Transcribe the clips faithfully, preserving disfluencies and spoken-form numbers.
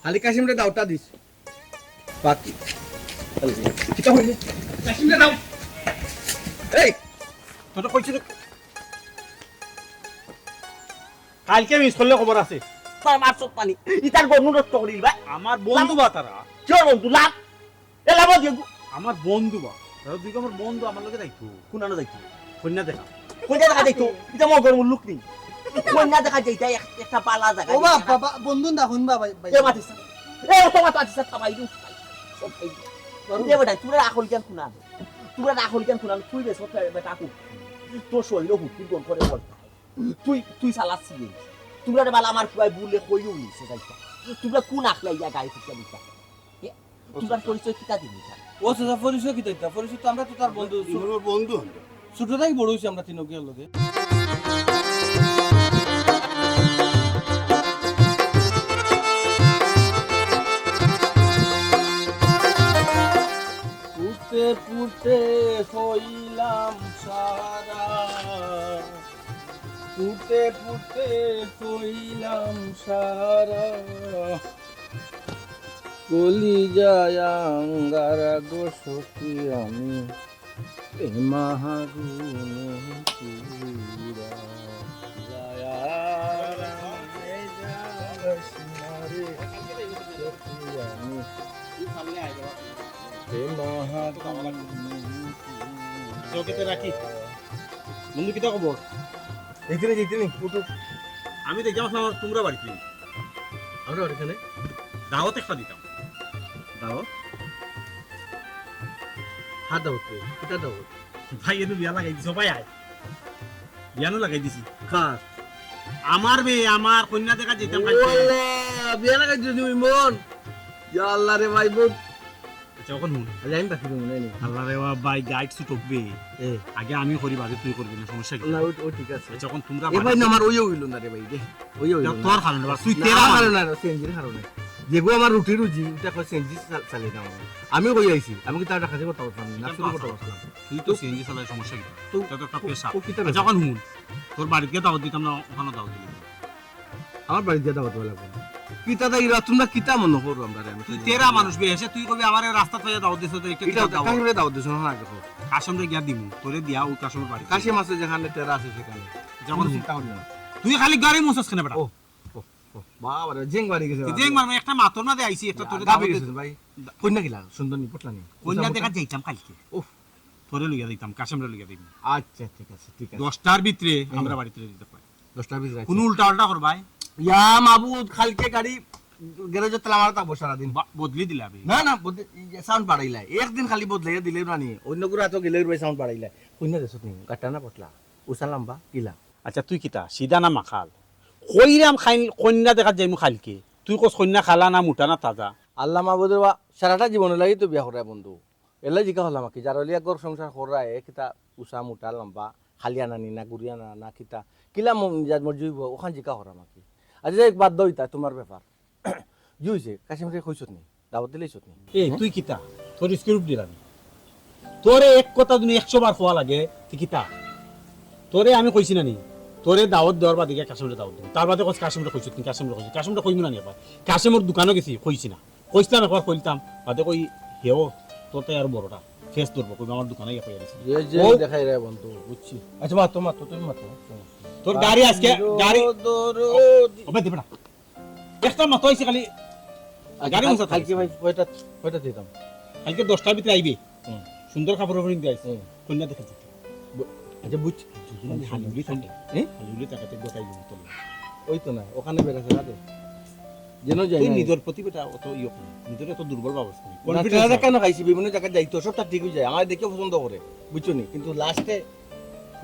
খালি কাশিমরে দাওয়াতটা দিস। বাকি। কিতা কইলে? কাশিমরে দাও। এই, তোরে কইছি না। কাইলকে মিস করলে খবর আছে। তার মার সব পানি। ইতার গরু নষ্ট করিল ভাই। আমার বন্ধু বা তারা। কিয় বন্ধু? লাভ। এ লাভ দিয়ে গু- আমার বন্ধু বা। তারা দুই আমার বন্ধু আমার লগে যাইতো। কোন আনো যাইতো? কইন্যা দেখা। কইন্যা দেখা যাইতো? ইতা মোর গরু লোক নেই। কইন্যা দেখা যাইতো এক-, একটা বালা জাগা। ও বাবা, বাবা, বন্ধু না, হুন বাবা, ভাই। এ মাতিস না। এ অত মাত মাতিস না, থামাই দিও। সব খাই দিও। এ বেটা, তোরা আখল জ্ঞান কোন আনো? তোরা আখল জ্ঞান কোন আনো? তুই বেশ, বেটা, কু। তোর শরীরও হুটকি গন করে বল। তুই, তুই চালাচ্ছিস। তোমরা রে বালা আমার পুয়াই বুলে কইও নিছে যাইতা। তোমরা কোন আখলা ইয়া গায়ে ফুটে দিতা? এ, তোমরা পরিচয় কিতা দিবি তা? ও চাচা, পরিচয় কিতা দিতা? পরিচয় তো আমরা তো তার বন্ধু। ওর বন্ধু আমরা। ছোট থাকি বড় হইছি আমরা তিন ওকে লগে। পুড়তে পুড়তে হইলাম সারা। পুড়তে পুড়তে হইলাম সারা, কলিজায় আঙ্গারা গো সখী আমি, প্রেম আগুনে পুড়া। যায়া রাঙায় যাস না রে সখী আমি, প্রেম আগুনে পুড়া। চোখেতে রাখি। বন্ধু, কিতা খবর? এইখানে যেতে নি, উঠো। আমি দেখলাম আপনার তোমরা বাড়িতে নেই। আমরা বাড়ি এখানে? দাওয়াত একটা দিতাম। দাওয়াত? হাত দাওয়াত কই? কিতা দাওয়াত? ভাই, এনে বিয়া লাগাই দিছো, ভাই, আয়। বিয়ানো লাগাই দিছি। কার? আমার মেয়ে, আমার কইন্যা দেখা যেতাম ও কালকে। আল্লাহ, বিয়া লাগাই দিছো তুমি, মন? ইয়া আল্লাহ রে ভাই, বউ আচ্ছা, অখন হুন। আচ্ছা, আমি বাকি রুমে নাই নি। আল্লাহ রে বা-, ভাই, গাইড ছুটকবে। এ। আগে আমি করি, বাদে তুই করবি না, সমস্যা কি? না, ও, ও ঠিক আছে। আচ্ছা, অখন তোমরা এ ভাই, বাড়ি না, আমার ওইও হইল না রে ভাই, দে। ওইও হইল না, না। তোর কারণে বা, তুই না, তেরা আমার মানুষ। কারণে না, সিএনজির কারণে। যেগু আমার রুটি রুজি, ওটা কয় সিএনজি চা-, চালিয়ে দাও। আমি কই আইছি, আমি কি তার কাছে কথা বলতাম না, এটা শুরু তো কথা আসলে। বলতাম। তুই তো সিএনজি চালায়, সমস্যা কি? তো এটা তো একটা ও, পেশা। ও কিতা আচ্ছা, পেশা? অখন হুন, তোর বাড়িত গিয়া দাওয়াত দিতাম না, অখানো দাওয়াত দিলি। আমার বাড়িত গিয়া দাওয়াত দেওয়া লাগবো না। কিতা দা ইরা, তোমরা কিতা মনে করো আমরারে? আমি তুই তো তেরা মানুষ বে, এসে তুই কবি আমারে রাস্তা থাকি দাওয়াত দিছ, তো একটা এটা কিতা দাওয়াত? কাশিমরে দাওয়াত দিছ না আগে কও। কাশিমরে গিয়া দিমু, তোরে দিয়া ওই কাশিমর বাড়ি। কাশিম আছে যেখানে, তেরা আছে সেখানে। যেমন কোনো চিন্তা করি না। তুই খালি গাড়ি মুছস কেনে বেটা? ও, ও, ও, বাবা রে, জেং বাড়ি গেছে, তুই বাবা। জেং মারমু, একটা মাতর না দে আইছি, একটা তোরে গাবি দাওয়াত গেছে দিতে। ভাই। কইন্যা কিলা? সুন্দর নি, পটলা নি? কইন্যা দেখা যাইতাম কালকে। উফ। তোরে লইয়া দিতাম, কাশিমরে লইয়া দিমু। আচ্ছা, ঠিক আছে, ঠিক আছে। দশটার ভিতরে হুম। আমরা বাড়িত দিতে পারি। দশটার ভিতরে, আচ্ছা। কোনো উল্টা পাল্টা করবায়? ইয়া মাবুদ, কালকে গাড়ি গ্যারেজে তালা মারা থাকবো সারাদিন। বা-, বদলি দিলা আমি। না, না, বদলি, ইয়ে, সাউন্ড বাড়াইলা। একদিন খালি বদলাইয়া দিলে না নি। অন্য গুরু আতো গেলে ভাই সাউন্ড বাড়াইলা। কইন্যা দেশত নি, গাট্টা না পটলা। উষা লাম্বা, কিলা? আচ্ছা, তুই কিতা? সিধা না মাখাল? কইরাম খাইন, কইন্যা দেখাত যাইমু কালকে। তুই কস কইন্যা কালা না মুটা না তাজা? আল্লাহ মাবুদর বা-, সারাটা জীবন লাগি তো বিয়া করায় বন্ধু। এলা জিকা হলাম কি, যার অলিয়া ঘর সংসার কররা, এ কিতা উষা, মুটা, লম্বা, খালি আনানি না, গুড়ি আনা না, কিতা, কিলা ম-, মিজাজ মর্জি হইব, ওখান জিকা হরাম কি। আচ্ছা, যাই হোক, বাদ দাও, ইতা তোমার ব্যাপার। জি হইছে, কাশিমরে কইছত নি? দাওয়াত দিলে কইছত নি? এ, হুম? তুই কিতা? তোর স্ক্রিপ্ট দিলাম। তোরে এক কথা যদি একশো বার কওয়া লাগে, তুই কিতা? তোরে আমি কইছি না নি? তোরে দাওয়াত দেওয়ার বাদে গিয়া কাশিমরে দাওয়াত দিবি। তার বাদে কস কাশিমরে কইছত নি? কাশিমরে কইছি। কাশিমরে কইমু না নি আবার? কাশিমর দোকানো গেছি, কইছি না। কইছিলাম একবার কইলতাম, বাদে কই হেও, তোর তাই আর বড়টা। ফেস ধরবো, কইবো আমার দোকানে গিয়া কইয়া দিছি। যে, যে ও। দেখাই রে বন্ধু, বুঝছি। আচ্ছা, মাতো, মাতো, তুমি মাতো। তোর গাড়ি আজকে, গাড়ি। ও, ও, ভাই, দে বেটা। একটা মাতো আইছে খালি। আচ্ছা, গাড়ি কাল-, মশা কালকে ভাই, কয়টা, কয়টা দিতাম? কালকে দশটার ভিতরে আইবে। হুম। সুন্দর কাপড় পরে আইছে। হুম। কইন্যা দেখা যাইতে। ব-, আচ্ছা, বুঝছি। যদি আমি হালিউলি থাকে, হ্যাঁ? হালিউলি থাকে, তো গোটাই দিব তোর। ওই তো না, ওখানে বেড়াছে রাতে। যেন যাই তুই না। নিজের প্রতি বেটা অত ইয়ে করে, নিজের অত দুর্বল ভাবস না। না, কনফিডেন্স তেরা রাখ। কেন খাইছি? বিভিন্ন জায়গায় যাই তো, সবটা ঠিক হয়ে যায়। আমার দেখে পছন্দ করে, বুঝছো নি? কিন্তু লাস্টে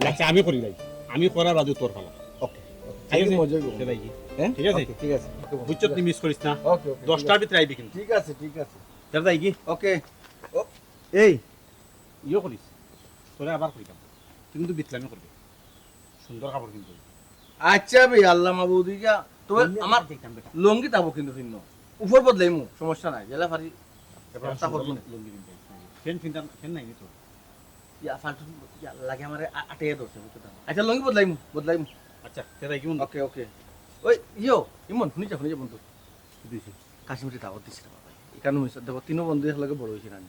আচ্ছা, আমি করি ভাই। আমি করার বাদে তোর পালা। ওকে, ওকে। ঠিক আছে? মজা হইব। সেটাই কি? হ্যাঁ? ঠিক আছে? ওকে, ঠিক আছে। ওকে, বুঝছো, ঠিক তুই আছে। মিস করিস না। ওকে, ওকে, ঠিক দশটার আছে। ভিতরে আইবি কিন্তু। ঠিক আছে, ঠিক আছে। তাহলে যাই কি? ওকে। ও, এই, ইয়ে করিস। তোরে আবার কইতাম। তুই কিন্তু বিটলামি করবি। সুন্দর কাপড় কিনতে হইব। আচ্ছা ভাই, আল্লাহ মাবুদ, ইয়া, তবে এমনি আমার একটা দেখতাম বেটা। লুঙ্গি তাবো কিন্তু ভিন্ন। উপর বদলাইমু, সমস্যা নাই। জেলা ফারি, ব্যবস্থা করবো। লুঙ্গি কিনতে হইব। ফ্যান ফিনটা, ফ্যান নাই নি তো? ইয়া, ফালতু, ইয়া, লাগে আমারে আ-, আটে ধরছে, বুঝছো তো? আচ্ছা, লুঙ্গি বদলাইমু, বদলাইমু। আচ্ছা, তে যাই কি বন্ধু? ওকে, ওকে। ওই, ইয়ো, ইমন, শুনি যা, শুনি যা বন্ধু। কি দিছে? কাশিমরে দাওয়াত দিছি রে বাবা। ইখান মিস, দেখো, তিনো বন্ধু একলগে বড় অইছি না নি?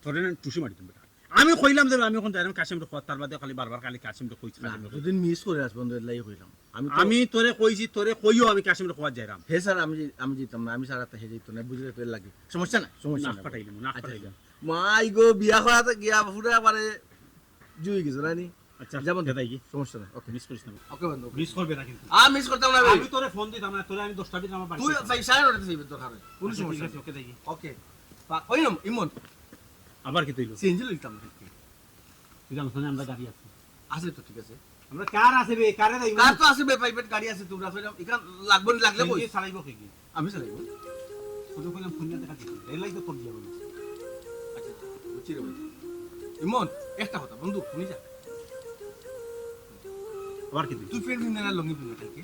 তোরে না টুসি মারি তুমি বেটা। আমি কইলাম যে আমি অখন যাইরাম কাশিমরে কওয়াত, তার বাদে খালি বারবার খালি কাশিমরে কইছ, না, কাশিমরে কইছ। দুদিন মিস করিলাস বন্ধু, এরলাগি কইলাম। আমি তো আমি তোরে কইছি, তোরে কইও আমি কাশিমরে কওয়াত যাইরাম। হে স্যার, আমি যাই-, আমি যাইতাম না, আমি স্যার আর হে যাইতো না, বুঝলে তো এর লাগি। সমস্যা নাই, সমস্যা নাক নাই। ফাটাইলিমু, নাক আচ্ছা, ফাটাইলিমু। আচ্ছা। মাই গো, বিয়া করাত গিয়া পুরা মানে জুই গেছে না নি? আচ্ছা, যাবো। সমস্যা নাই। ওকে। মিস করিস না। ওকে বন্ধু, ওকে। মিস করবে না কিন্তু। আর মিস করতাম না বে। আমি তোরে ফোন দিতাম না, তোরে আমি দশটা ভিতরে আমার বাড়ি তুই যাইতাম। যাই, সাড়ে নয়টা যাইবে দরকার হয়। কোনো আচ্ছা, ঠিক সমস্যা আছে, নাই। ওকে, দেখি। ওকে। পা-, ওই নাম, ইমন। আবার কিতা অইলো? সিএনজি লইতাম না। তুই জানোস না, আমরা গাড়ি আছে। আছে তো, ঠিক আছে। আমরা কার আছে বে, কারে যাইবো? কার তো আছে বে, প্রাইভেট গাড়ি আছে, তোমরা কইলাম, ইখান লাগবো নি, লাগলে কই? সিএনজি চালাইবো কে কি? আমি চালাইবো। তোরে কইলাম, ফোন দিয়া দেখা দিবি। রেল লাইন তো তোর দিয়া বলো। আচ্ছা, আচ্ছা, বুঝছি রে ভাই। ইমন, একটা কথা, বন্ধু, শুনি যা। আবার কি তুই? তুই প্যান্ট পিন্দে না, লুঙ্গি পিন্দে কালকে?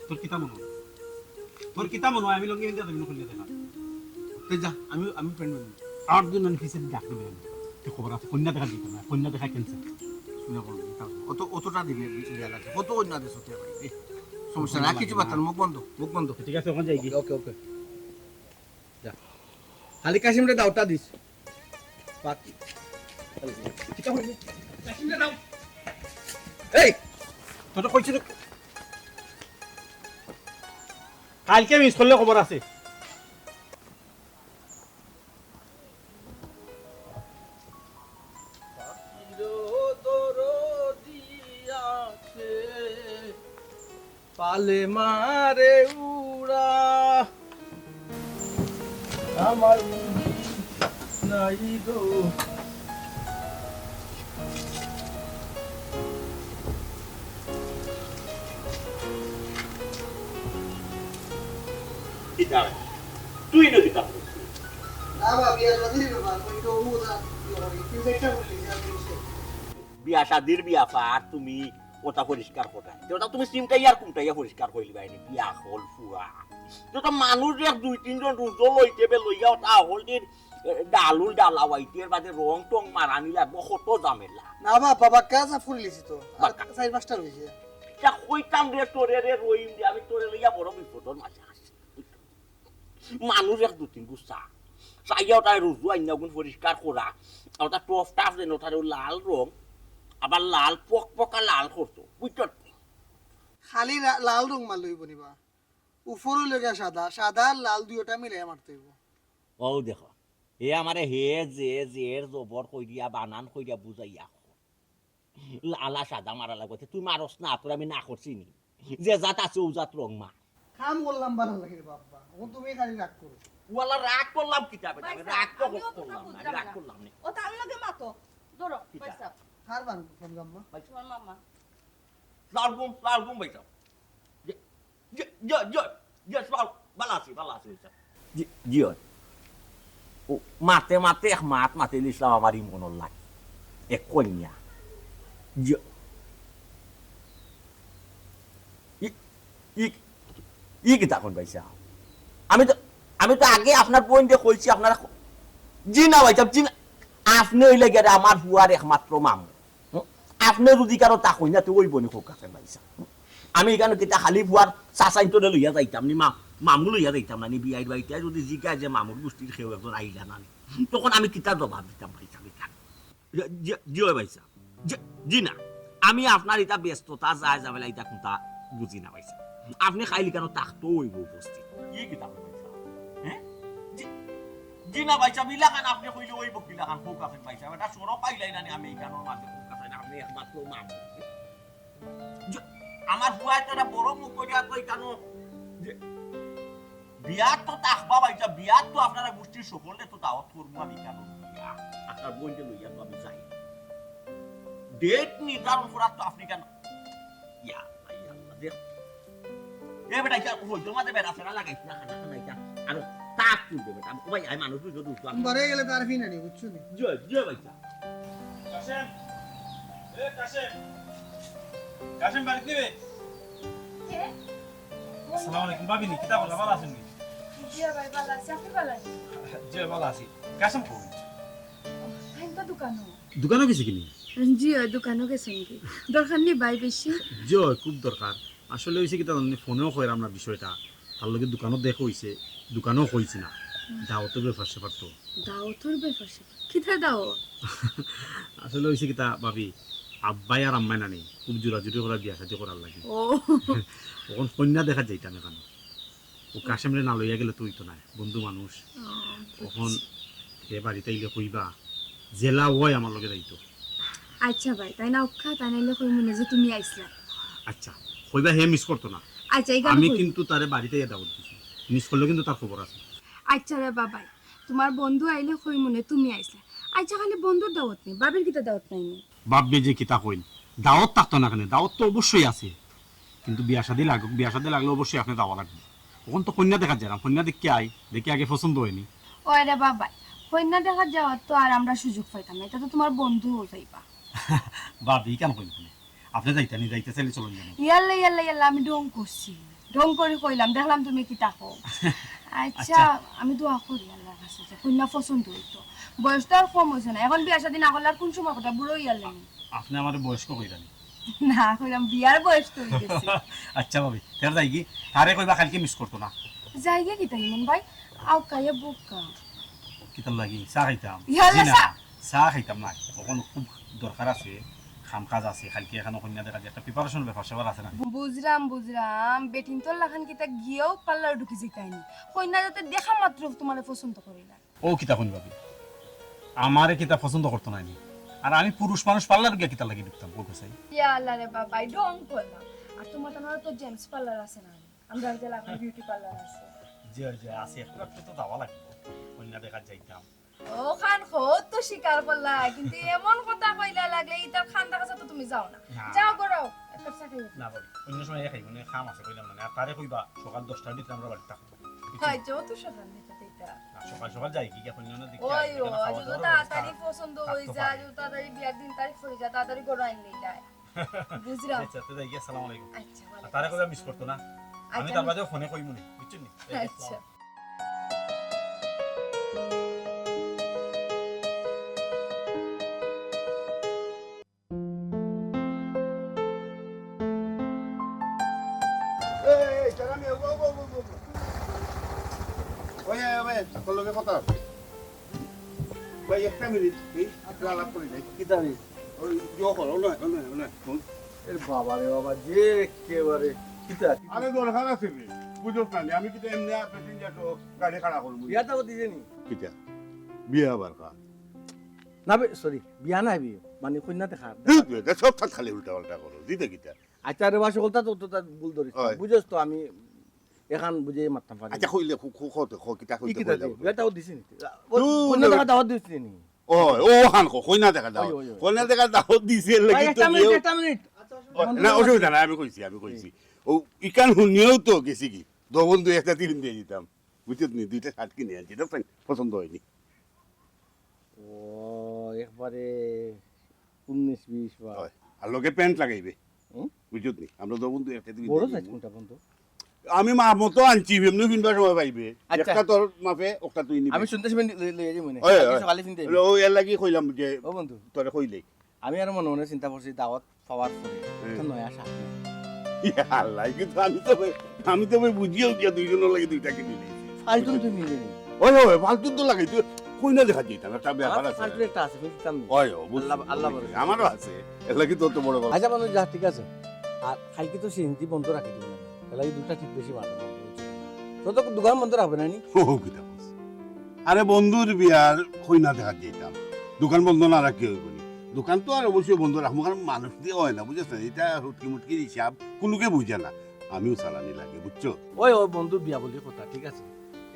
তোর কিতা মনো অয়? তোর কিতা মনো অয়? আমি লুঙ্গি পিন্দে তুমি খুলে দেখা। তে যা, আমি, আমি প্যান্ট পিন্দে। আট দিন আমি পিছে ডাক দিলাম। তুই খবর আছে, কইন্যা দেখা দিত না, কইন্যা দেখা ক্যান্সেল। শুনে বল, এটা অত, অতটা দিলে বিয়া লাগে। কত কইন্যা দেশ হতে ভাই? এ, সমস্যা নাই, আর কিছু বার্তা না, মুখ বন্ধ, মুখ বন্ধ। ঠিক আছে, ওখানে যাই কি? ওকে, ওকে, ওকে। যা। খালি কাশিমরে দাওটা দিস। বাকি। কিতা কইলি? কাশিমরে দাও। এই, তোরে কইছি না। কালকে মিস করলে খবর আছে। পালে মারে উড়া, আমার নাই গো। কিতা? তুই না কিতা করছিস? না বা, বিয়া শাদির ব্যাপার, ওই তো ও ওটা ইয়ে করে, তিন চারটা বললি যে আমি বুঝতে। বিয়া শাদির ব্যাপার তুমি ওটা পরিষ্কার করায়। তো ওটা তুমি চিমটাইয়া আর কুমটাইয়া পরিষ্কার করিলিবায় নি, বিয়া হল ফুয়া। তো ওটা মানুষ এক দুই তিনজন রুজো লইতে বে লইয়া ওটা হল দিন, এ, ডালুল ডালাওয়াইতে এর বাদে রং টং মারানি লাগবো, কত ঝামেলা। না বা, বাবা, কাজ আফুল লিছি তো। আর বাক্কা। চার পাঁচটা রইছে। তা কইতাম রে তোরে রে রহিম রে, আমি তোরে লইয়া বড় বিপদর মাঝে আছি। মানুষ এক দুই তিন গুছা। চাইয়া ওটা রুজু আইনা গুন পরিষ্কার করা। আর ওটা টপ টাপ দেন, ওটার লাল রং। আবার লাল পক পকা লাল করতো। বুঝছো? খালি রা-, লাল রং মারলে অইবো নি বা? উপরে লগে সাদা, সাদা আর লাল দুইটা মিলাই মারতে অইবো। ও দেখো, এ আমারে হে যে, যে এর জবর কইরিয়া, বানান কইরিয়া বুঝাইয়া কর। লালা সাদা মারা লাগবো। তে তুই মারস না, তোর আমি না করছি নি। যে জাত আছে, ও জাত রং মা। কাম করলাম ভালা লাগে রে বাবা। ও তুমি খালি রাগ করো। ওয়ালা রাগ করলাম কিতা বেটা? আমি ভাই সাহেব, রাগ তো আমি অতটা করলাম না, আমি বুঝলাম রাগ না। করলাম না। ও তার লগে মাতো। ধরো, কিতা? ভাই সাহেব। কার বান-, কোন গাম্মা? ভাই তোমার মামা। লাল গুম, লাল গুম ভাই সাহেব। জি, জি, জি, জি, জি, ভালো, ভালো আছি, ভালো আছি, স্যার। জি, জি, হয়। ও, মাতে মাতে এক মাত মাতে নিছিলাম আমার ইমনর লাগি। এক কইন্যা। জি। ই, ই, ই কিতা কইন ভাই সাহেব? আমি তো, আমি তো আগে আপনার বইনরে কইছি, আপনারা ক-, জি না ভাই সাহেব, জি না। আপনে অইলা গিয়া আমার ফুয়ার একমাত্র মামু। হুম? আপনে যদি কারো তা কই না, তে অইবো নি কউক্কা ভাই সাহেব। হুম? আমি ইখানো কিতা খালি ফুয়ার চাচাইন্তরে লইয়া যাইতাম নি, মা-, মামু লইয়া যাইতাম না নি, বিয়াইর বাড়িত যদি জিগায় যে মামুর গুষ্টির কেউ একজন আইলা না নি, তখন আমি কিতা জবাব দিতাম ভাই সাহেব ইখান? জি, জি, জি অয় ভাই সাহেব। জি, জি না, আমি আপনার ইতা ব্যস্ততা যায় ঝামেলা ইতা কুনতা বুঝি না ভাই সাহেব। আপনে খাইল ইখানো থাকতো অইবো উপস্থিত। ই কিতা কইন ভাই সাহেব? হ্যাঁ? জি, জি না ভাই সাহেব, ইলাখান আপনে কইলে অইবো কিলাখান কউক্কা ভাই সাহেব? এটা সরম পাইলাই না নি আমি ইখানোর মাঝে কউক্কা ভাই না, আপনে একমাত্র মামু। জি, আমার ফুয়ায় তো এটা বড় মুখ করিয়া তো ইখানো যে বিয়াত তো থাকবা ভাই সাহেব, বিয়াত তো আপনারা গুষ্টির সকলরে তো দাওয়াত করমু আমি ইখানো। বিয়া, আপনার বইনরে লইয়া তো আমি যাই। ডেট নির্ধারণ করার তো আপনে কেন? ইয়া আল্লাহ, ইয়া আল্লাহ, দেখ। এ বেটা, ইটা হইতো মাঝে বেড়া সেরা লাগাইছ না, খানা খানা ইটা। আর তাক তুলবে বেটা। ও ভাই, আই মানুষ দুইজন দুইজন। বারে গেলে তার ফিনা নি, বুঝছো নি? জি, জি ভাই সাহেব। কাশেম, এ কাশেম। কাশেম বাড়িত নি বে? কে? আসসালামু আলাইকুম, ভাবি নি, কিতা খবর, ভালা আছইন নি? জি ভাই, ভালা আছি, আপনি ভালা আছেন? জি, ভালা আছি। কাশেম কই? তাইন তো দোকানো। দোকানো গেছে কিনি? জি, ওই দোকানো গেছেন কি? দরকার নি ভাই বেশি? জি, ওই খুব দরকার। আসলে অইছে কিতা জানো নি, ফোনেও কইরাম না বিষয়টা। তার লগে দোকানো দেখা অইছে, দোকানেও কইছি না। দাওয়াতর ব্যাপার স্যাপার তো। দাওয়াতর ব্যাপার স্যাপার? কিতা দাওয়াত? আসলে অইছে কিতা ভাবি, আব্বায় আর আম্মায় নানি খুব জোরাজুরি করা বিয়া শাদি করার লাগি। ও। অখন কইন্যা দেখাত যাইতাম অখন। ও কাশেমরে না লইয়া গেলে তো অইতো নায়, বন্ধু মানুষ। ও, অখন হে বাড়িত আইলে কইবা, যেলা অয় আমার লগে যাইতো। আচ্ছা ভাই, তাইন আউক্কা, তাইন আইলে কইমুনে যে তুমি আইছলায়। আচ্ছা, কইবা হে মিস করতো না। আচ্ছা, ই গান আমি কই। কিন্তু তারে বাড়িত আইয়া দাওয়াত দিছি, মিস করলেও কিন্তু তার খবর আছে। আচ্ছা রে বাবাই, তুমার বন্ধু আইলে কইমুনে তুমি আইছলায়। আচ্ছা, খালি বন্ধুর দাওয়াত নি, ভাবির কিতা দাওয়াত নাই নি? ভাবিয়ে যে কিতা কইন, দাওয়াত থাকতো না কেনে? দাওয়াত তো অবশ্যই আছে, কিন্তু বিয়া শাদি লাগুক, বিয়া শাদি লাগলে অবশ্যই আপনে যাওয়া লাগবো। অখন তো কইন্যা দেখাত যাইরাম, কইন্যা দেখিয়া আই, দেখি আগে পছন্দ অয়নি। ওই রে বাবাই, কইন্যা দেখাত যাওয়ার তো আর আমরা সুযোগ পাইতাম না, ইটা তো তুমার বন্ধু যাইবা। ভাবি, ই কান কইন কেনে? আপনে যাইতা নি, যাইতা চাইলে চলইন যাইন। ইয়াল্লা, ইয়াল্লা, ইয়াল্লা, আমি ঢং করছি। ঢং করি কইলাম, দেখলাম তুমি কিতা কও। আচ্ছা, আচ্ছা। আমি দোয়া করি আল্লার কাছে যে কইন্যা পছন্দ অইতো। বয়স তো আর কম অইছে না, অখন বিয়া শাদি না করলে আর কুন সময় করতা, বুড়া অইয়ার লাগি। আপনে আমারে বয়স্ক কইরা নি? না, কইলাম বিয়ার বয়স তো অই গেছে। আচ্ছা ভাবি, তে যাইগি, তারে কইবা কাইলকে মিস করতো না। যাইগি কিতা ইমন ভাই, আউক্কা, ই বুক্কা। কিতার লাগি? চা খাইতাম। ইয়াল্লা, জি না, চা। চা খাইতাম না। অখন খুব দরকার আছে, কাম কাজ আছে, কাইলকে অখানো কইন্যা দেখাত যাইতাম, একটা preparation ব্যাপার স্যাপার আছে না? বু-, বুঝরাম, বুঝরাম। বেটিন্তর লাখান কিতা গিয়াও পার্লার ঢুকি যাইতায় নি? কইন্যা যাতে দেখা মাত্র তুমারে পছন্দ করিলায়। ও কিতা কইন ভাবি? আমারে কিতা পছন্দ করতো নায় নি? আর আমি পুরুষ মানুষ, পার্লার গিয়া কিতার লাগি ঢুকতাম? ও কইছাই। ইয়া আল্লা রে বাবা, ই ঢং করলাম। আর তুমার তো, আমার তো জেন্টস পার্লার আছে না? আমরার যে লাখান বিউটি পার্লার আছে। জি, জি, আছে। একটু, একটু তো যাওয়া লাগবো। কইন্যা দেখাত যাইতাম। অখান কত স্বীকার করলায়, কিন্তু এমন কথা কইলা লাগলে ইতার কান্দা কাছা তো তুমি যাও না। না। যাও গো, যাও, এক কাপ চা খাইয়া। না ভাবি, অন্য সময় খাইমুনে, কাম আছে কইলাম না। আর তারে কইবা সকাল দশটার ভিতরে আমরার বাড়িত থাকতো। আচ্ছা, অত সকাল নিতে দিতা? না, সকাল সকাল যাইগি, গিয়া কইলাম না, দেখি ওই, আইলে ও, কেন খাওয়া যদি দাওয়া তাড়াতাড়ি ব্যবস্থা পছন্দ থাকতো অই যায়, ভাই। যদি তাড়াতাড়ি বিয়ার দিন তারিখ পড়ি যায়, তাড়াতাড়ি ঘরো আইন নিলাই। বুঝলাম। আচ্ছা, তে যাইগি, আসসালামু আলাইকুম। আচ্ছা, আর তারে কইবা মিস করতো না। আমি আচ্ছা, তার আমি বাদে ফোনে কইমুনে, বুঝছইন নি? আচ্ছা। এই, এই, দাঁড়া, আমি, ও, ও, ও, ও, ও। ওই, ওই, ওই, তোর লগে কথা আছে। ভাই, একটা মিনিট, এই, একটা আলাপ করি যাই। কিতা রে? ওই, ইয়ে করো, ওনে, ওনে, ওনে, হুন। এ বাবা রে বাবা, যে একেবারে, কিতা? আরে দরকার আছে রে, বুঝছ না নি? আমি কিন্তু এমনি আর প্যাসেঞ্জার তো গাড়ি খাড়া করবো। বিয়া তো দিছে নি? কিতা? বিয়া আবার খা। না বে, sorry, বিয়া নাই বে, মানে কইন্যা দেখার। ধুর বে, তা সব থাক খালি উল্টা পাল্টা করো, দিতে কিতা? আচ্ছা রে বা, সকলটা তো, তো তার ভুল ধরিস না। হয়। বুঝছ তো আমি এখান বুঝে মারতাম পারি। আচ্ছা, কইলে খু-, খু-, খু-, খু-, কিতা কইতে কিতা কইলে? দে? বিয়াটাও দিছি নি? ও, ধুর, কইন্যা বে। দেখা দাওয়াত দিছি নি? ওই, ও হান কো, কইন্যা দেখা দাওয়াত। ওই, ওই, ওই। কইন্যা দেখা দাওয়াত দিছে, এর লাগি ভাই, তো একটা মিনিট, বিয়েও একটা মিনিট। ও, না, অসুবিধা নাই, আমি কইছি, আমি কইছি। ও, ইকান হুনিয়াও তো গেছি কি? দবন দুই একটা তিন দিয়ে দিতাম। বুঝছত নি? দুইটা শার্ট কিনে আনছি, দেখছেন? পছন্দ হয়নি। ও, একবারে উনিশ বিশ বা। হয়। আর লগে প্যান্ট লাগাইবে। হুম? বুঝছত নি? আমরা দবন দুই একটা তিন বড় দিয়ে সাইজ দিমু। কোনটা বন্ধু? আমি মাপ মতো আনছি, এমনি ফিনবার সময় পাইবে। আচ্ছা। একটা তোর মাপে, একটা তুই নিবে। আমি শুনতে শুনতে লই, লই যাই মনে। ওই, আজকে ওই। সকালে ফিনতে আইবি। ও, এর লাগি কইলাম যে ও বন্ধু। তোরে কইলে। আমি আরো মনে মনে চিন্তা করছি দাওয়াত পাওয়ার পরে হুম। একটা নয়া শার্ট নেই। ইয়া আল্লাহ, কিন্তু আমি তো ভাই, আমি তো ভাই বুঝিও গিয়া দুইজনের লাগি দুইটা কিনে নিয়েছি। ফালতু তুমি নিলে নি? ওই, ওই, ফালতু তো লাগে, তুই কইন্যা দেখাত যাইতাম, একটা ব্যাপার আমার আছে। ফালতু একটা আছে, কিন্তু দাম নেই। ওই, ও, বুঝছি, আল্লাহ, আল্লাহ বুঝছি। ভরসা। আমারও আছে। এর লাগি তো, তো বড় কথা। আচ্ছা, বন্ধু, যা, ঠিক আছে। আর কালকে তো সিএনজি বন্ধ রাখি দিব না। এর লাগি দুটা ট্রিপ বেশি বাড়াবো। তত দোকান বন্ধ রাখবে না নি? ও, কিতা কস? আরে, বন্ধুর বিয়ার কইন্যা দেখাত যাইতাম। দোকান বন্ধ না রাখি হইব নি? দোকান তো আর অবশ্যই বন্ধ রাখবো, কারণ মানুষ দিয়ে হয় না, বুঝছ না? এটা হুটকি মুটকির হিসাব, কুনুকে বুঝে না। আমিও চালানি লাগে, বুঝছো? ওই, ওই, বন্ধুর বিয়া বলি কথা, ঠিক আছে?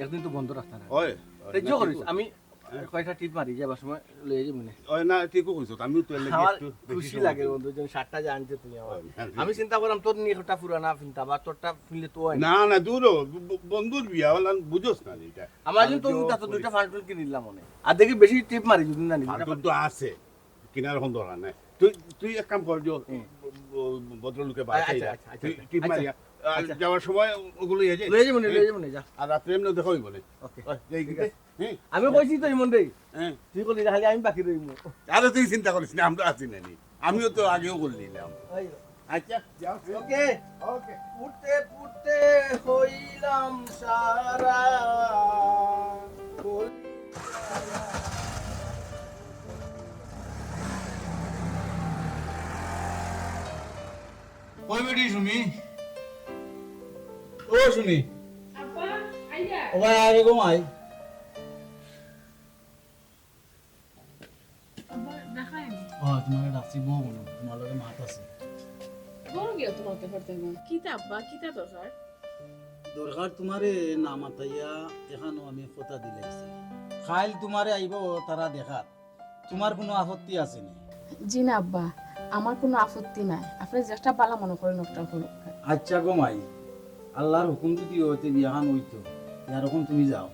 একদিন তো বন্ধ রাখতে না। ওই, ওই, ধৈর্য না, করিস, ঠিক আমি আছে। কয়েকটা ট্রিপ মারি, যাবার সময় লইয়া যাবো না। ওই না, ঠিকও কইছো, আমিও তো এর লাগি আমার একটু বেশি খুশি সময় লাগে দিই। বন্ধু, যে শার্টটা যে আনছো তুমি আমার। ওই, হ্যাঁ, আমি হ্যাঁ। চিন্তা করলাম তোর নিয়ে একটা পুরানা ফিনতা বা তোরটা ফিনলে তো হয় না। না, না, দূর হ, ব-, ব-, বন্ধুর বিয়া হলাম, বুঝোস না এটা। আমার আর জন্য তো যে দুইটা ওই ফান্টুল কিনে দিলাম মনে। আর দেখি বেশি ট্রিপ মারি যদি না নিবি। ফান্টুল তো আছে, কিনার এখন দরকার নাই। তুই, তুই এক কাম কর, যে হুম। ব-, ব-, ভদ্রলোকে আচ্ছা, বাসায় যা। আচ্ছা, আচ্ছা, তুই আচ্ছা। ট্রিপ আচ্ছা। মারিয়া। আর আচ্ছা। যাওয়ার সময় ওগুলো ইয়ে যে। লইয়া যাবো নে, হুম। লইয়া যাবো নে, যা। আর রাত্রে এমনি দেখা হইব না। ওকে, ওকে, ঠিক আছে। হুম। আমি কইছি তো ইমন রে। হ্যাঁ। তুই করলি না, খালি আমি বাকি রইমু। আরে তুই চিন্তা করিস না, আমরা আছি না নি। আমিও তো আগেও করে নিলাম। ওই। আচ্ছা, যাও। ওকে। ওকে। ফুটে ফুটে হইলাম সারা। কই বেটি সুমি? ও সুমি। আব্বা, আইয়া। ও ভাই, আরে গো মাই। আব্বা, দেখাই। ও, তোমারে ডাকছি, বউ বলো, তোমার লগে মাত আছে। বড় গিয়া তোমার তো করতে না। কিতা আব্বা, কিতা দরকার? দরকার তোমারে না মাতাইয়া এখানো আমি কথা দিলাইছি। কাইল তোমারে আইবো তারা দেখাত। তোমার কোনো আপত্তি আছে নি? জি না আব্বা, আমার কোনো আপত্তি নাই। আপনি যেটা ভালা মনে করেন ওটা করুক। আচ্ছা গো মাই, আল্লাহর হুকুম যদি অয় তে বিয়াখান অইতো, ইয়ার এখন তুমি যাও।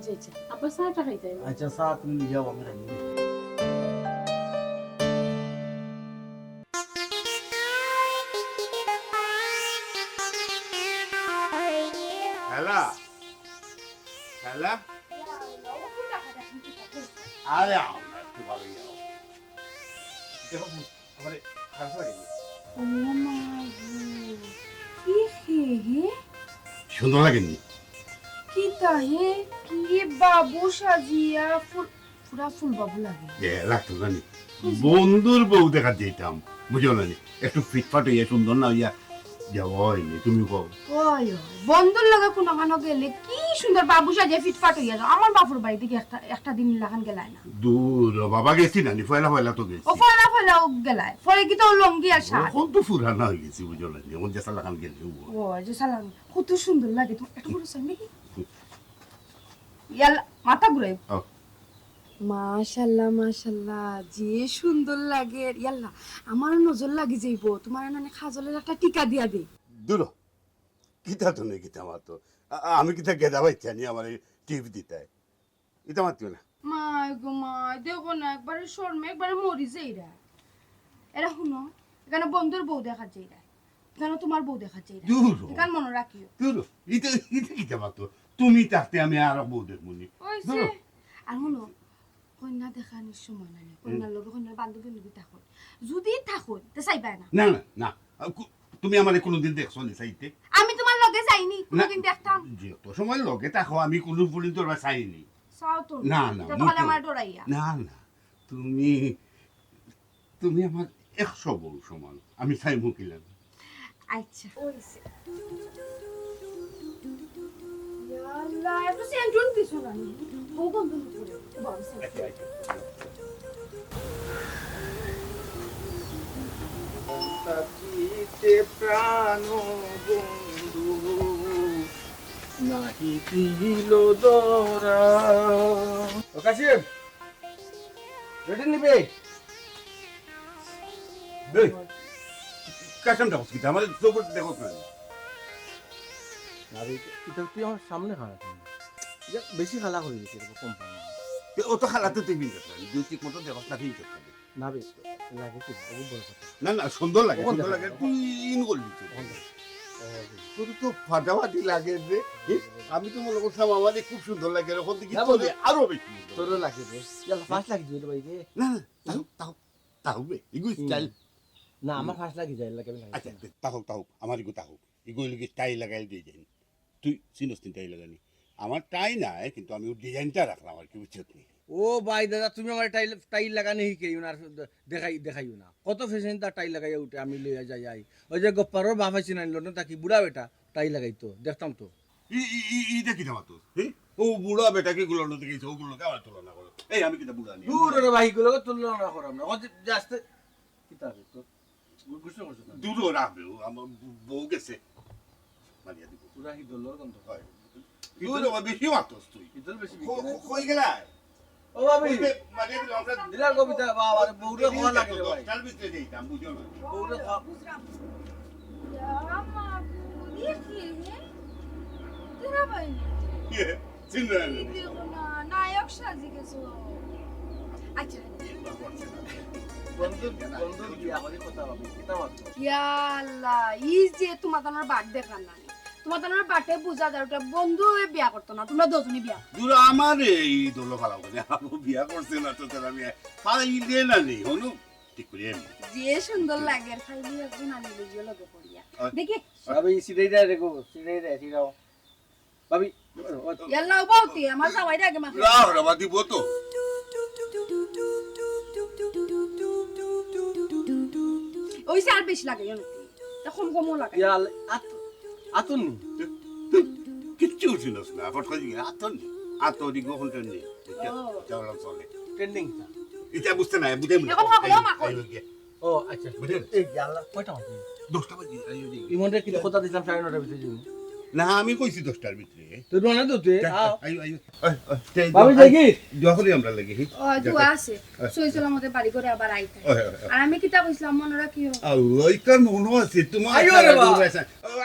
জি, জি। আব্বা, চাটা খাইতে আইবো। আচ্ছা, চা তুমি নিয়ে যাও, আমি রাখি। হ্যালা, হ্যালা। আরে, আও না, একটু ভালো যাও। দেখো, আমারে খারাপ লাগে নি। ও মা গো, কি হে হে? সুন্দর লাগে নি? কিতা হে? কি বাবু সাজিয়া ফুল, পুরা ফুল বাবু লাগে। এ, লাগতো জানি। বুঝি। বন্ধুর বউ দেখাত যাইতাম, বুঝো না নি? একটু ফিটফাট হইয়া সুন্দর না হইয়া যাওয়া অয়নি, তুমি কও। ওই, ওই, বন্ধুর লগে কোনোখানো গেলে কি সুন্দর বাবু সাজিয়া ফিটফাট হইয়া যাও। আমার বাপর বাড়ি থাকি একটা, একটা দিন লাখান গেলায় না। দূর, ও বাবা গেছি না নি, পয়লা পয়লা তো গেছি। ও পয়লা পয়লা ও গেলায়। পরে কি তো লঙ্গি আর শার্ট। এখন তো পুরানা হয়ে গেছি, বুঝো না নি? এখন যেসা লাখান গেলে ও। ও, যেসা লাখান। কত সুন্দর লাগে। তুমি একটু করে চাই নাকি? ইয়াল্লা, মাথা ঘুরাই। ও। মাশাল্লাহ, মাশাল্লাহ, যে সুন্দর লাগে। ইয়াল্লা, আমারও নজর লাগি যাইবো। তোমার নানি কাজলের একটা টিকা দিয়া দে। দূর হ। কিতা তুমি কিতা মাতো? আ-, আমি কিতা গেদা বাইচ্চা নি আমারে টিপ দিতায়? ইতা মাতিও না। মাই গো মাই, দেখো না, একবারে শরমে একবারে মরি যাইরা। এরা হুনো, এখানো বন্ধুর বউ দেখাত যাইরা, এখানো তোমার বউ দেখাত যাইরা। দূর হ। এখান মনো রাখিও। দূর হ। ইতা, ইতা কিতা মাতো? তুমি থাকতে আমি আর বউ দেখমু নি। ওই দূর যে, হ। আর হুনো, কইন্যা দেখানির সময় নানি, কইন্যার লগে কইন্যার বান্ধবী বান্ধবী থাকো। যদি থাকো, তে চাইবায় না। না, না, না। আ, কু-, তুমি আমারে কোনোদিন দেখছো নি চাইতে? আমি তোমার লগে যাইনি, না। কোনোদিন দেখতাম। যত সময় লগে থাকো, আমি কোনো ফুলিন তোর চাইনি। চাও তো না, না, না, তো মোটেও। তাহলে আমার ডরাইয়া। না, না, তুমি, তুমি আমার একশো বউ সমান, আমি চাইমু কিলা না? আচ্ছা, অইছে। ইয়া আল্লাহ, এত সেন্টুন কিছু নাই। ও বন্ধু, বন্ধু, বন্ধু। থাকিতে প্রাণ বন্ধু নাহি দিল ধরা। ও কাশিম, বেটি নিবে? এই, কাশিম দেখোস কিতা? আমার চোখ দেখোস না? আরে, ইটা তুই আমার সামনে খাড়া কেন? ইটা বেশি খালা হয়ে গেছে, এরকম কোম্পানি। তে অত খালাতে তুই বিন করতে পারবি, তুই ঠিক মতো দেখোস না, বিন করতে পারবি। না বে, লাগে কি? ও বড় কথা। না, না, সুন্দর লাগে, ওখান সুন্দর দেখা লাগে, যাবে। তুই ইন করলি তুই। ওখান যাবে। ও, তোর তো ফাটাফাটি লাগে রে। এ, আমি তো মনে করছিলাম আমার খুব সুন্দর লাগে, এখন দেখি না, তোর বন্ধু। আরো বেশি সুন্দর। তোরও লাগে রে। ইয়াল্লা, ফার্স্ট লাগি দিও রে ভাই রে। না, না, তাও, তাও, তাও বে, এগু হুম। স্টাইল। না, আমার ফার্স্ট লাগি যায়, লাগে আমি লাগে। আচ্ছা, তাও, তাও, আমার এগু তাও। এগু এগুলি টাই লাগাইল দিয়ে যাই। তুই চিনস নি টাই লাগানি? আমার টাই নাই, কিন্তু আমি ওর ডিজাইনটা রাখলাম আর কি, বুঝছত নি? ও ভাই দাদা, তুমি আমার টাই, টাই লাগানি শিখাইও না, আর দেখাই, দেখাইও না। কত ফ্যাশন তার টাই লাগাইয়া উঠে, আমি লইয়া যাই, আই। ওই যে গপ্পারর বাপ আছে না, লন্ডন থাকি, বুড়া বেটা, টাই লাগাইতো, দেখতাম তো। ই, ই, ই, ইটা কিতা মাতো? হে? ও বুড়া বেটা কি গুলো নদী গেছে, ওগুলো কে আমার তুলনা করো? এই, আমি কিতা বুড়া নি? দূর রে ভাই, এগুলো তুলনা করাম না। ও যে, যে আস্তে, কিতা রে তোর? গু-, গুস্ত করছে না? দূর ও রাখবে, ও আমার বউ গেছে। মারিয়া দিব। পুরা কি দলর গন্ধ? হয়। দূর ও বেশি মাতস তুই। ইদল বেশি ক-, বিক্রি। ক-, কই গেলা? ও ভাবি। ওই যে, মানে, আমরা দিলা কবিতা, বাবা, আরে, বউরে খাওয়া লাগে রে ভাই। দশটার ভিতরে যাইতাম, বুঝো না। বউরে খাওয়া। বুঝলাম। ইয়া, মা, বুড়ি কে হে? তোরা ভাই। ইয়ে, চিনবে না। এই দেখো না, নায়ক সাজি গেছো। আচ্ছা। বন্ধু, বন্ধু বিয়া করি কথা হবে, কিতা মাতো? ইয়া আল্লাহ, ই যে তোমার তানোর বাট দেখার না। তোমার তানোর বাটে বুঝা যায়, ওটা বন্ধু হয়ে বিয়া করতো না, তোমরা দুজনই বিয়া। দূর আমার এই দলো ফালাও কেনে? আপু বিয়া করছে না তো, তারা বিয়া পাইলে না নি, হনু? ঠিক করি আমি। যে সুন্দর লাগে, আর খাইলে একদিন আমি লইও লগে করিয়া। আ- দেখি। ভাবি, সিটাই দেয় রে গো, সিটাই দেয়, সিটাও। ভাবি, ইয়াল্লা, ও বউতি, আমার জামাইরে আগে মাফ। রাহ, রাবা দিব তো। ওই সে আর বেশি লাগে, জানো? তা কম কমও লাগে। ইয়াল, আত-, আতুন নি। কিচ্ছু ছিল না, ফট করে দিয়ে আতন, আতন দি গোখন ট্রেন নেই। ও। কেমন চলে? ট্রেন্ডিং। এটা বুঝতে নাই, বুঝে বুঝে। এখন হবে, ও মা, কই? আইও গিয়া। ও, আচ্ছা। বুঝলেন? এই ইয়াল্লা, কয়টা বাজে? দশটা বাজে, আইও গিয়া। ইমনরে কি কথা দিলাম সাড়ে নয়টার ভিতরে যাইবো। না, আমি কইছি দশটার ভিতরে। তো রওনা তো তুই, যা, আও। আইও, আইও। ওই, ওই, তে ভাবি, দোয়া- যাই কি? দোয়া করি আমরা লাগি, হি? ও, দোয়া আছে। সই সালামতে বাড়ি ঘরে আবার আইতা। ওই, ওই, ওই। আর আমি কিতা কইছিলাম, মনে রাখি। আল্লাহ, ইকার মনো আছে, তোমার আইও রে বাবা।